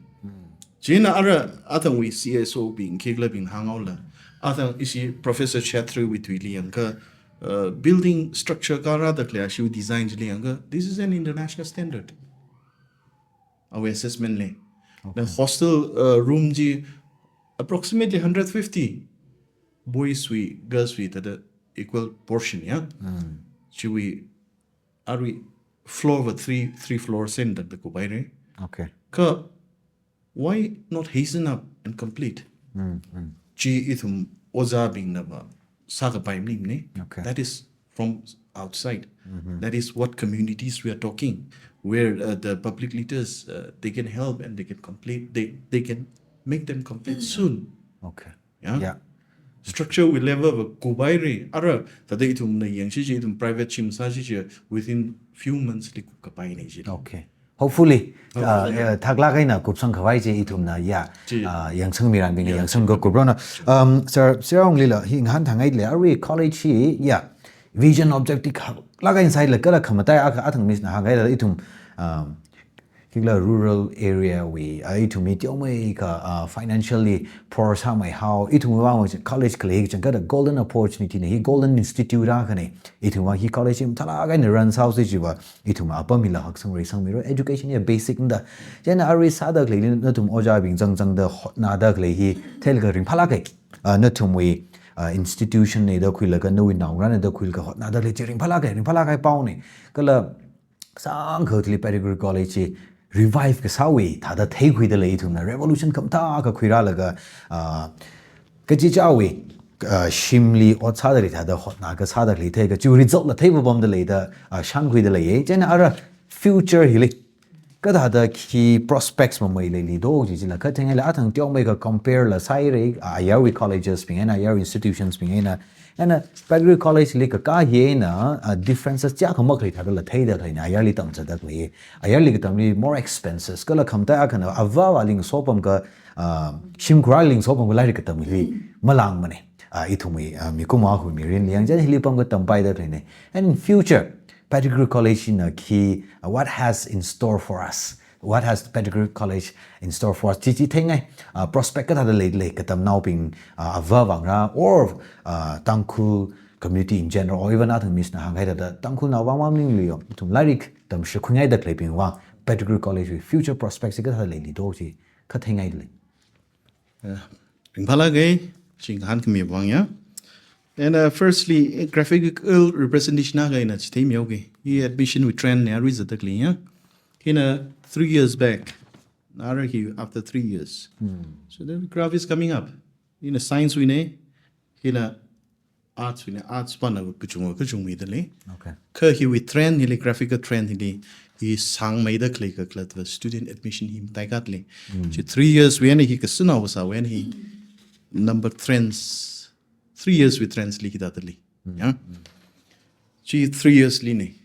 Chieina ara athangwui C S O bing, khikhalabing hānghaola. Athang ishi Professor Chetri wui tuili yangakha, uh, building structure kara da khalei ashiwui design chili yangakha, this is an international standard. Awui assessment li. The hostel, uh, room chi approximately hundred fifty. Boys wui, girls wui, thāda equal portion, ya. Chiwui, arui floor va three, three floor sen da kupaire. Okay. Kha, why not hasten up and complete? Chi ithum ojābingna va sākapai maningmane. Okay. That is from outside. That is what communities we are talking, where, uh, the public leaders, uh, they can help and they can complete. They they can make them complete soon. Okay. Yeah. Yeah. Structure wui level va kupaire, ara thāda ithumna yangsi chi, ithum private shim sāsi chi, within few months li kupkapaine chi. Okay. Hopefully, uh, uh, thaklāk eina kupsangkhavai chi ithumna, ya, Chi. Uh, yangsangmiranbingna yangsang kakuprona. Um, sir, sir, onglila hi ngahānthāngaile, arui college hi, ya, vision objective khalāk eina sāhaila kala khamatai akha athang mishna hāngngaila ithum, um, khikhala rural area wui, uh, ithum hi teomeikha, uh, financially poor sāmei hao, ithum vang college khalei changkha the golden opportunity ne, hi golden institute akhane. Ithum vang hi college hi mathālāk eina run sāhaosi chiva, ithum apam hila haksangrei sangmiro, education hi basic nda. Chieina arui sāda khaleili nathum ojābing zangzangda hotnada khalei hi theilaga ringphālāke. Uh, nathumwui, uh, institution ne da khuilaga, nawui naongarān ne da khuilaga hotnada khalei chi ringphālāke, ringphālāk kahai paone. Kala sangkha thili Pettigrew College chi revive kasāwui thāda theikhuida lei ithumna, revolution khamathā akha khuirālaga, ah, kachichāwui, ah, shimli ot sāda lei thāda hotna kasāda lei thei kachi result la theipapamda leida, ah, shānkhuida leiye. Chieina ara future hili kathāda khi prospects mamei leilido chi chila khathengaila athang teomeikha compare la sāhaire, ah, ayarwui colleges bing eina, ayarwui institutions bing eina, eina Pettigrew College li kakā hi eina, ah, differences chiyākha makhalei thāda la theida khaleina, ayarli tamzatda khalei. Ayarli katamli more expenses, kala khamatai akhana avāvali ngasopamkha, ah, shimkhurli ngasopamkha lairik katam hi malāngmane. Ah, ithumwui, ah, mikumo akhawui mirinli yangchieina hili pamkha tampaida khaleine. And in future, Pettigrew College na khi, ah, what has in store for us? What has Pettigrew College in store for us? Chi chi theingai, ah, prospect kathāda lei lei katamnaobing, ah, avā vangra, or, ah, Tangkhul community in general, or even athang mishna hānghai thāda Tangkhulnao vang maningli yo, ithum lairik tamshikhuingaida khaleibing vang Pettigrew College wui future prospects chi kathāda leilido chi khathengaile. Uh, ringphālāke, chi ngahānkhami vang ya. And, uh, firstly, eh, graphical representation akha eina chitheimihaoke. Hi admission wui trend ne arui zatda khalei ya. Hina three years back, ara hi after three years. So the graph is coming up. Hina science wui ne, hina arts wui ne, arts pana kachung kachung mida lei. Okay. Kha hiwui trend hili, graphical trend hili, hi sangmeida khalei kakhalatva student admission hi mataikatli. Chi three years wui eina hi kasānao kasāwui eina hi number trends, three years wui trends li hithāda lei. Ya. Chi three years li ne.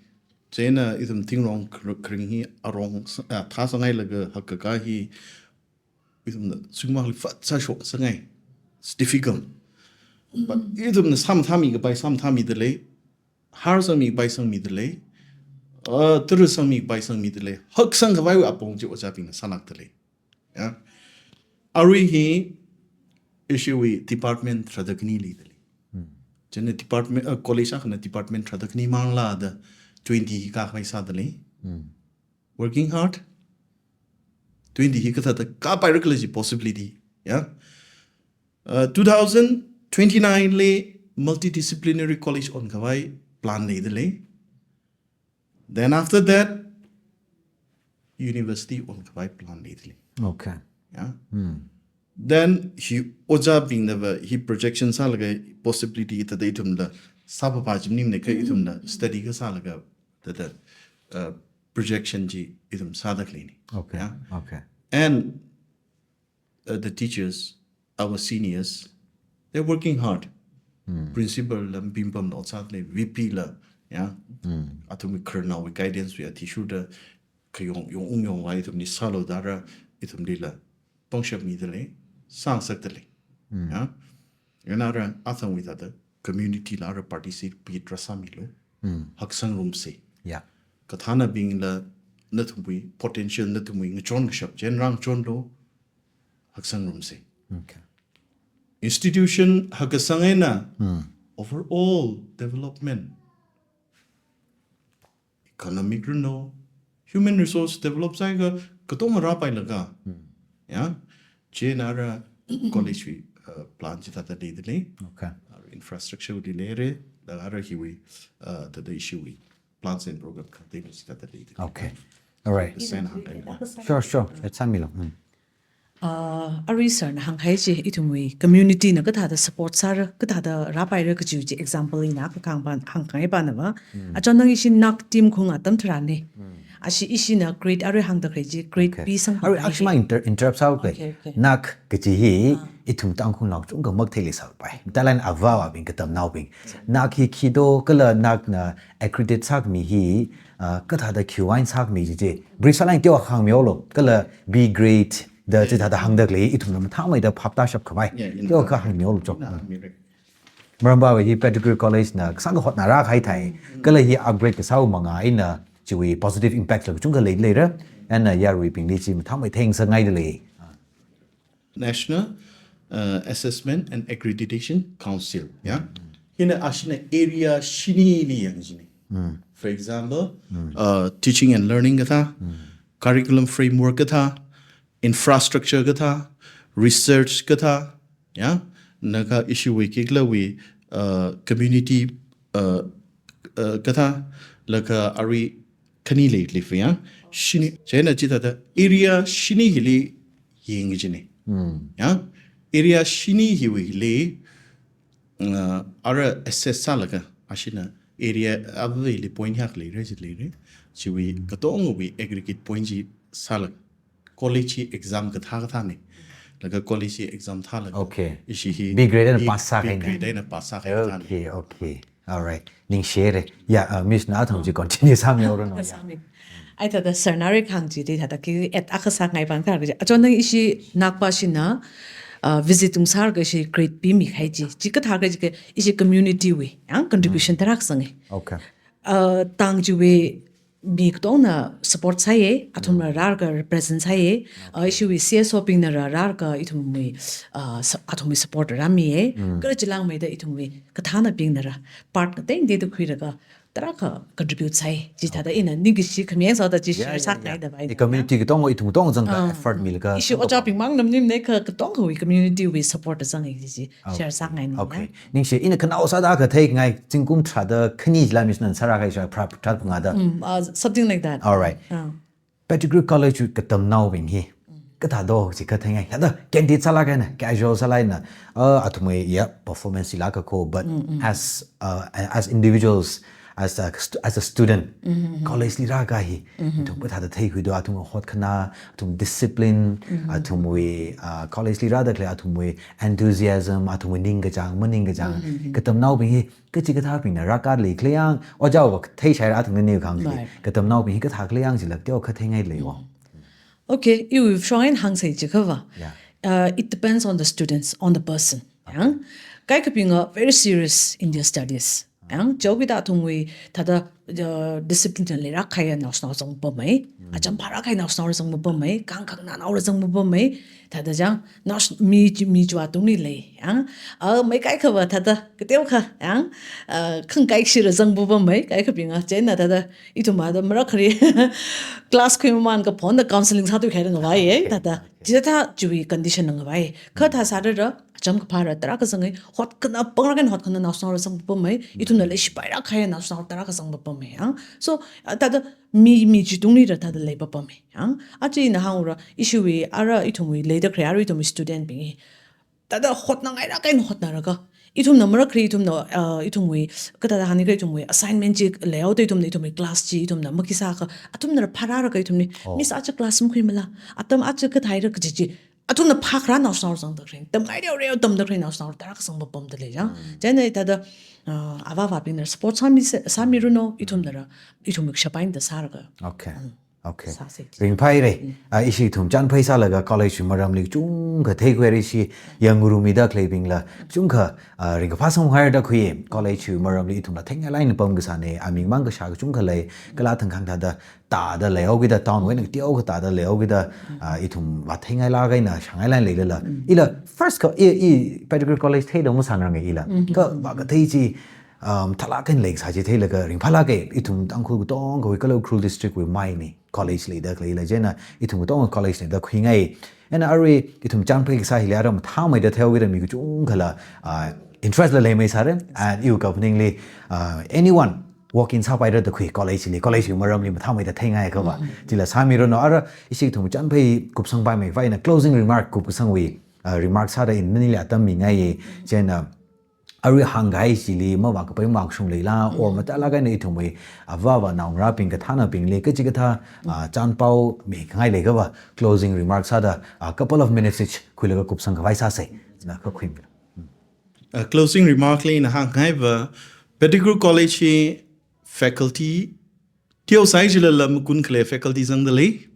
Chieina ithum thingrong kar- kharing hi arong s- ah, thāsanghailaga hakkakā hi ithumna singmang li fat sāshok sangai. It's difficult. But ithumna sāmathāmikapai sāmathāmida lei, harsangmikapai sangmida lei, uh, tara sangmikapai sangmida lei, haksangkhavai apong chi ojābingna sālākda lei. Ya. Arui hi ishiwui department tharāda khani leida lei. Chieina department, uh, college akhana department tharāda khani manglāda twenty hi kākhavai sāda lei. Working hard. Twenty hi kathāda kāpairakhala chi possibility. Ya. Uh, two thousand twenty-nine li multidisciplinary college onkhavai plan leida lei. Then after that, university onkhavai plan leida lei. Okay. Ya. Then hi ojābingnava hi projection sālaga possibility thāda ithumla sāpapa chi maningmane, kha ithumla study kasālaga thāda, uh, projection chi ithum sāda khaleine. Okay. Ya. Okay. And, uh, the teachers, our seniors, they're working hard. Principal la mapimpamda ot sāda lei, V P la, ya. Athumwui khararnaowui guidance wui athishurda khayong yong ungyongwui ithumli sālu da ara ithumlila pangshap mida lei, sāngasakda lei. Ya. Yana ara athangwui thāda community la ara participate rāsāmilu. Haksang rumse. Yeah. Kathānabingla nathumwui potential, nathumwui ngachon kashap chieina rāngachonlu. Haksang rumse. Okay. Institution hakasang eina overall development, economic runo, human resource develop sāakha katonga rāpailaga. Ya, chieina ara college wui, uh, plan chithāda leidalei. Okay. Ara infrastructure wui leire, laga ara hiwui, uh, thāda issue wui plans and program khangatei chithāda leidalei. Okay. All right. Sāngai. Sure, sure. Let's sāmilu. Uh, arui sir na hānghai chi, ithumwui community na kathāda support sāra, kathāda rāpaira kaji chi example ina kakang ban hāngkhangai banava. Achon nang ishi NAK team khaung atam tharan ni. Ashi ishina grade arui hāngda khalei chi, grade B sang. Arui akshima inter-, interrupt sāuke. Okay, okay. NAK kaji hi ithum Tangkhulnao chungkha maktheili sāpai. Talan avāvabing katamnaobing. NAK hi khi do kala NAK na accredit sākhami hi, uh, kathāda khiwui eina sākhami chi chi. Brief sālāk teokha hāngmilu, kala B grade da chithāda hāngda khalei, ithumna mathāmeida phap tāshapkhavai. Yeah, in teokha hāngmilu chok. Maramva hi Pettigrew College na kasāngkha hotnarākahai thai. Kala hi upgrade kasāwui mangā eina chiwui positive impact la kachungkha lei leira. Eina yaruibingli chi mathāmei theingasakngaidalei. National, uh, Assessment and Accreditation Council, ya. Hina ashina area shinili yangchina. For example, uh, teaching and learning kathā, curriculum framework kathā, infrastructure kathā, research kathā, ya. Laga ishi wui kikla wui, uh, community, uh, uh, kathā, laga arui khani leilei fa ya. Shini, chieina chithāda area shini hili yangchina. Ya. Area shini hiwuili, uh, ara assess sālaga, ashina area avāvali point hak leira chi leira. Chiwui katongawui aggregate point chi sālaga, college exam kathā kathāna. Laga college exam thālaga. Okay. Ishi hi B grade eina B, pass sākahai B grade eina pass sākahai kathāna. Okay, okay. All right. Ningshire. Ya, uh, Miss na athum chi continue sāmilu. Sāmi. Ai thāda sir na arui kahāng chi thāda khi add akha sāngai bang thāda. Achon nang ishi NAK pa shina, uh, visit ungsālaga ishi grade B mikahai chi. Chi kathā kaji ke ishi community wui, ya, contribution tarākha sāngai. Okay. Uh, tang chiwui mi katongna support sāya, athumna rālaga represent sāya, uh, ishiwui C S O bingna rālaga ithumwui, uh, su-, athumwui support rāmiya, kala chilāngmeida ithumwui kathānabingna rā part ngatei ngateida khuilaga tarākha contribute sāya, chithāda ina ningkashi khami sāda chi share sāngaida vai. I community katong, ithum katong zangda effort milaga. Ishi ojābing mang namnim ne ka katongawui community wui support zanga chi chi. Share sāngai ni. Okay. Ningshi, ina khanao sāda katheingai, zingkum tharāda khani jila Miss na sārākahai sha pra-, pra-, ngada. Mm, uh, something like that. All right. Uh. Pettigrew College katamnaobing hi kathā do chi katheingai. Thāda candidate sālaga na, casual sālaga na, uh, athumwui ya performance sila kako, but as, uh, as individuals, as a stu-, as a student, college li rākahai, athum kathāda theikhui do, athum hotkhanā, athum discipline, athumwui, uh, college li rāda khalei athumwui enthusiasm, athumwui ningkachāng, maningkachāng, katamnaobing hi kachikathābingna rākahai khalei yang, ojāwui theishaira athumna ni kahāng khalei, katamnaobing hi kathā khalei yang chila teokha theingai leiwo. Okay, iwui shong eina hāngsei jiakhava. Yeah. Uh, it depends on the students, on the person. Yang, kaikhabinga very serious in their studies. Yang, chaokida athumwui thāda, uh, discipline leirākahai naoshinao zangpamei. Acham phārākahai naoshinao zangpamei. Kangkang nanaora zangpamei. Thāda chang, naosh-, mi chi, mi chiwui tungli lei. Yang, uh, mai kaikhava thāda, kateokha, yang, uh, khangkaishira zangpamei. Kaikhabinga, chieina thāda, ithum thāda, marakhali, class khuimaman kaphonda counseling sāthuikahai ngavai, eh, thāda. Chithāda chiwui condition ngavai. Kha thā sāda ra, acham kaphāra tarākha zangai, hotkhanā, pangrākhan hotkhanā naoshinao zangpamei, ithumna leishipairākahai naoshinao tarākha zangpamei, ah. So, ah, thāda mi, mi chi tungli ra thāda leipapamei, ah. Achi ina hāngra, ishiwui, ara ithumwui, leida khalei ara ithumwui student bing hi. Thāda hotnangairākahai hotnalaga. Ithumna marakhali ithumna, ah, ithumwui, kathāda hāngni kha ithumwui, assignment chi leihaoda ithumna, ithumwui class chi ithumna, makhisākha, athumna phārālaga ithumli, Miss aja class makhuimala, atam aja kathāira kaji chi, athumna phākharā naoshinao zangda khalei, tamngai reo reo tamda khalei naoshinao tarākha zangpamda lei chang. Chieina thāda, ah, avāvabingna support sāmi se-, sāmiruno, ithumna ra, ithumwui kashap eina sālaga. Okay. Okay. Sāsei. Ringphāhaira. Mm. Ah, ishi ithum chānphai sālaga college wui maramli kachungkha theikhuira, ishi yangngarumida khaleibingla kachungkha, ah, ringkaphā samphanghaira da khui. College wui maramli ithumla theingailāk eina pamkasāna, aming mang kashā kachungkha lei, kala thangkhang thāda tāda leihaokida, town wui eina kateokha tāda leihaokida, ah, ithum vātheingailāk eina shāngailāk eina leilala. Mm. Ila first kha, i, i Pettigrew College theida masāngaranga ila. Mm. Kha vākathei chi, um, mathālāk eina leikasā chi theilaga ringphālāka, ithum Tangkhul katongawui kala Ukhrul district wui maina college leida khaleila, chieina ithum katonga college leida khuingai. Eina arui ithum chānphai kasā hili ara mathāmeida theihaokida mi kachungkhala, ah, interest la leimeisāra, and iwui kaphaningli, ah, anyone walk in sāpaira da khui college li, college wui maramli mathāmeida theingai kava. Mm. Chila sāmiranu, ara ishi ithum chānphai kupsangpaimei va ina closing remark kupkasangwui, ah, remark sāda ina nanili atam mingai, chieina arui hāngkahai chili mavākapai mavākashung leila, or mathālāk eina ithumwui avāva naongarābing kathānabingli kachikathā, ah, chānpao mikhangai leikava closing remark sāda, ah, couple of minutes each khuilaga kupsang khavai sāsei. Chieina kha khuimi. Uh, closing remark li ina hāngngaiva, Pettigrew College hi faculty teosai jilala makun khalei faculty zangda lei.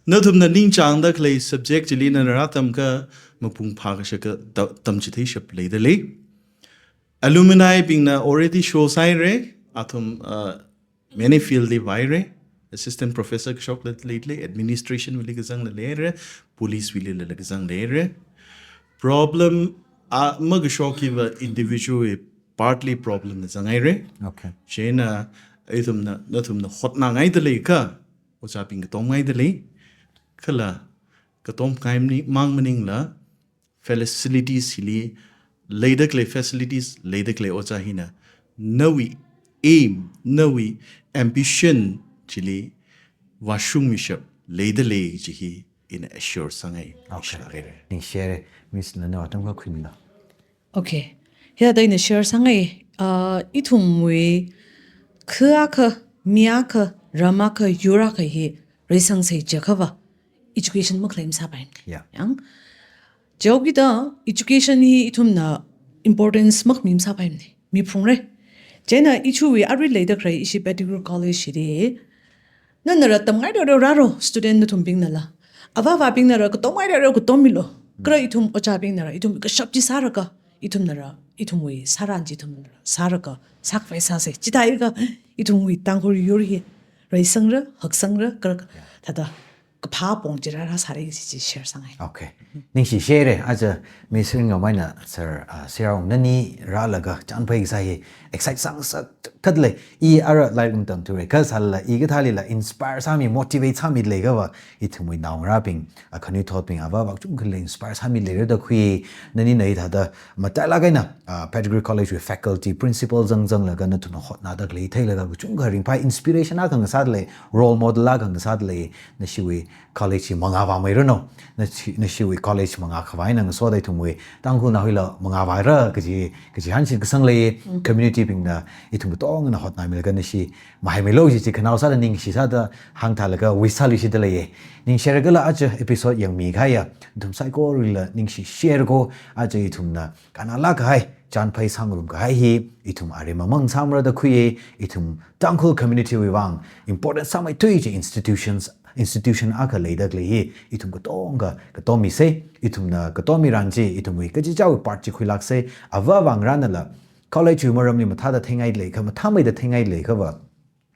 Nathumna ningchāngda khalei subject chili nana rātamkha mapung phākashak kha ta-, tamchitheishap leida lei. Alumni bingna already show sāhaira, athum, uh, many field li vāhaira, assistant professor kashok leida lei, administration wuili kazangla leira, police wuilila kazang leira. Problem, ah, makashok hiva individual wui partly problem na zanghaira. Okay. Chieina ithumna, nathumna hotnangaida leiakha, ojābing katomngaida lei, kala katomngai mani-, mang maningla, facilities hili, leida khalei facilities, leida khalei ojā hina, nawui aim, nawui ambition chili vāshungmishap leida lei kaji hi ina assure sāngai. Okay. Ningshilāk haira. Ningshihaira, Miss Nana atam kha khuimilo. Okay. Hithāda ina share sāngai, ah, ithumwui kha akha, mi akha, ram akha, yur akha hi reisangsei jiakhava education makhalei masāpai. Yeah. Yang. Chihaokida education hi ithumna importance makhami masāpaimana. Miphungra. Chieina ichiwui arui leida khalei ishi Pettigrew College hili, nanara tamngairarao rāro, student nathumbingnala. Avāvabingnara katomngairarao katommilu. Kala ithum ojābingnara ithum kashap chi sālaga, ithumnara, ithumwui sāran chi ithumnara sālaga, sākhavai sāsei. Chithākha ithumwui Tangkhul yur hi reisangra, haksangra, kala thāda kaphā apong chi rāra sāra kaji chi share sāngai. Okay. Ningshishaira, aja Miss Ringngameina sir, ah, Sir Ong nani rālaga chānphai kasā hi excite sāngasakkhala, i ara lairik matamthuira, kha sālala i kathālila inspire sāmi, motivate sāmi leikava, ithumwui naongarābing, ah, khanuithotbing, avāva kachungkhala inspire sāmi leira da khui, nanina hithāda matailāk eina, ah, Pettigrew College wui faculty, principal zangzanglaga nathumna hotnada khalei theilaga kachungkha ringphai, inspiration akha ngasāda lei, role model akha ngasāda lei, nashiwui college hi mangā vāmeiranu, nashi, nashiwui college mangā khavai eina ngasoda ithumwui Tangkhulnaowuila mangā vāra kaji, kaji hanshi kasang lei, community bingna ithum katongna hotnamilaga nashi mahaimeilu kaji chi khanao sāda ningshi sāda hāngthālaga wish sāluishida lei. Ningshiragala aja episode yangmikahaiya nathum saikorala ningshi share ko, aja ithumna kannalāk kahai, chānphai sāngarumkahai hi ithum aremamang sāmara da khui, ithum Tangkhul community wui vang important sāmeithui kaji institutions, institution akha leida khalei hi ithum katonga katommisei, ithumna katommiran chi, ithumwui kachichāwui part chi khuilāksei, avāva ngarānala college wui maramli mathāda theingai leikha, mathāmeida theingai leikhava,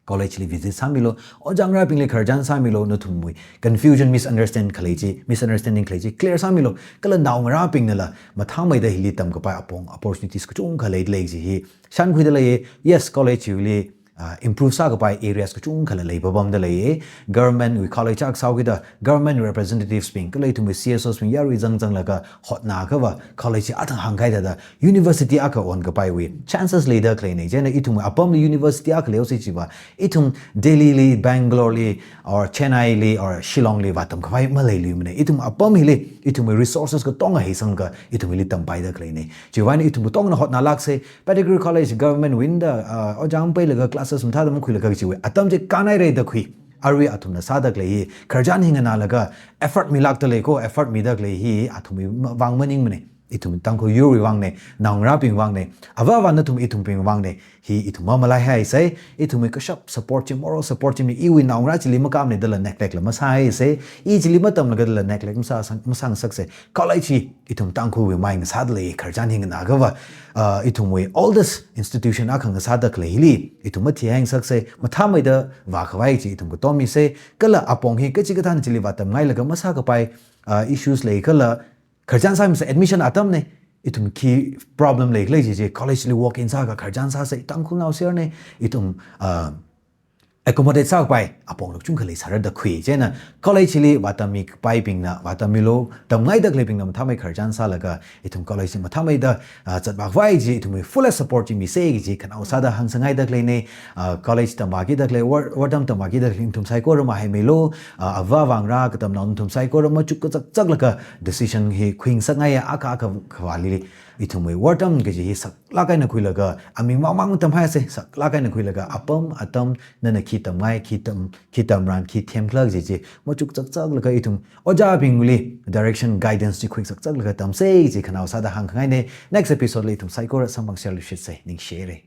college li visit sāmilu, ojāngarābingli khararchan sāmilu, nathumwui confusion, misunderstand khalei chi, misunderstanding khalei chi clear sāmilu, kala naongarābingnala mathāmeida hili tamkapai apong, opportunities kachungkha leida lei kaji hi shānkhuida lei. Yes, college wui, ah, improve sākapai areas kachungkhala leipapamda lei. Government wui college akha sāhaokida, government representatives bing, kala ithumwui C S Os bing yarui zangzanglaga hotnakhava college hi athang hāngkahai thāda university akha onkapaiwui chances leida khaleina. Chieina ithumwui apamli university akha leihaosi chiva, ithum Delhi li, Bangalore li, or Chennai li, or Shillong li vātamkhavai maleiluimana. Ithum apam hili, ithumwui resources katonga heisanglaga ithum hili tampaida khaleina. Chiwui vang ithum katongna hotnalāksei, Pettigrew College government wui eina, ah, ojā mapailaga classes mathāda makhuilaga kajiwui atam chi kānhaira da khui. Arui athumna sāda khalei hi, khararchan hi nganālaga effort milākda lei ko, effort mida khalei hi athumwui ma-, vang maningmana. Ithum Tangkhul yurwui vangna, naongarābing vangna, avā avā nathum ithumbing vangna, hi ithum mamalaihaisa, ithumwui kashap support chi, moral support chi mi iwui naongarā chili makāmana dala neglect la masāhaisa, i chili matamlaga dala neglect masā, masāngasaksa, college hi ithum Tangkhulwui mai ngasāda lei, khararchan hi nganākhava, uh, ithumwui oldest institution akha ngasāda khalei hili, ithum mathihai ngasaksa, mathāmeida vākhavai chi ithum katom misa, kala apong hi kachikathāna chili vātamngailaga masākapai, uh, issues leikhala, khararchan sāmisa admission atamna, ithum khi problem leikhala chi chi, college li walk in sākha khararchan sāsa, Tangkhulnao serna, ithum, uh, accommodate sākapai apong lukchung khalei sāra da khui. Chieina college li vātammi kapaibingna, vātammilu, tamngaida khaleibingna mathāmei khararchan sālaga, ithum college li mathāmeida, ah, zatvākhavai chi, ithumwui fullest support chi misa kaji khanao sāda hāngsangngaida khaleina, ah, college tamvākida khalei, war, wartam tamvākida khalei nathum saikora mahaimeilu, ah, avā avā ngarā katamnao nathum saikora machuk kazakzaklaga decision hi khuingasakngaiya, akha akha khavāli ithumwui wartam kaji hi saklāk eina khuilaga, aming mangmang tamhaisa, saklāk eina khuilaga, apam atam nana khi tamngai, khi tam, khi tamran, khi themkhala kaji chi machuk zakzaklaga ithum ojābingli direction, guidance chi khuizakzaklaga tamsa kaji khanao sāda hāngkhangaina. Next episode li ithum saikora samphangserluishitsa, ningshire.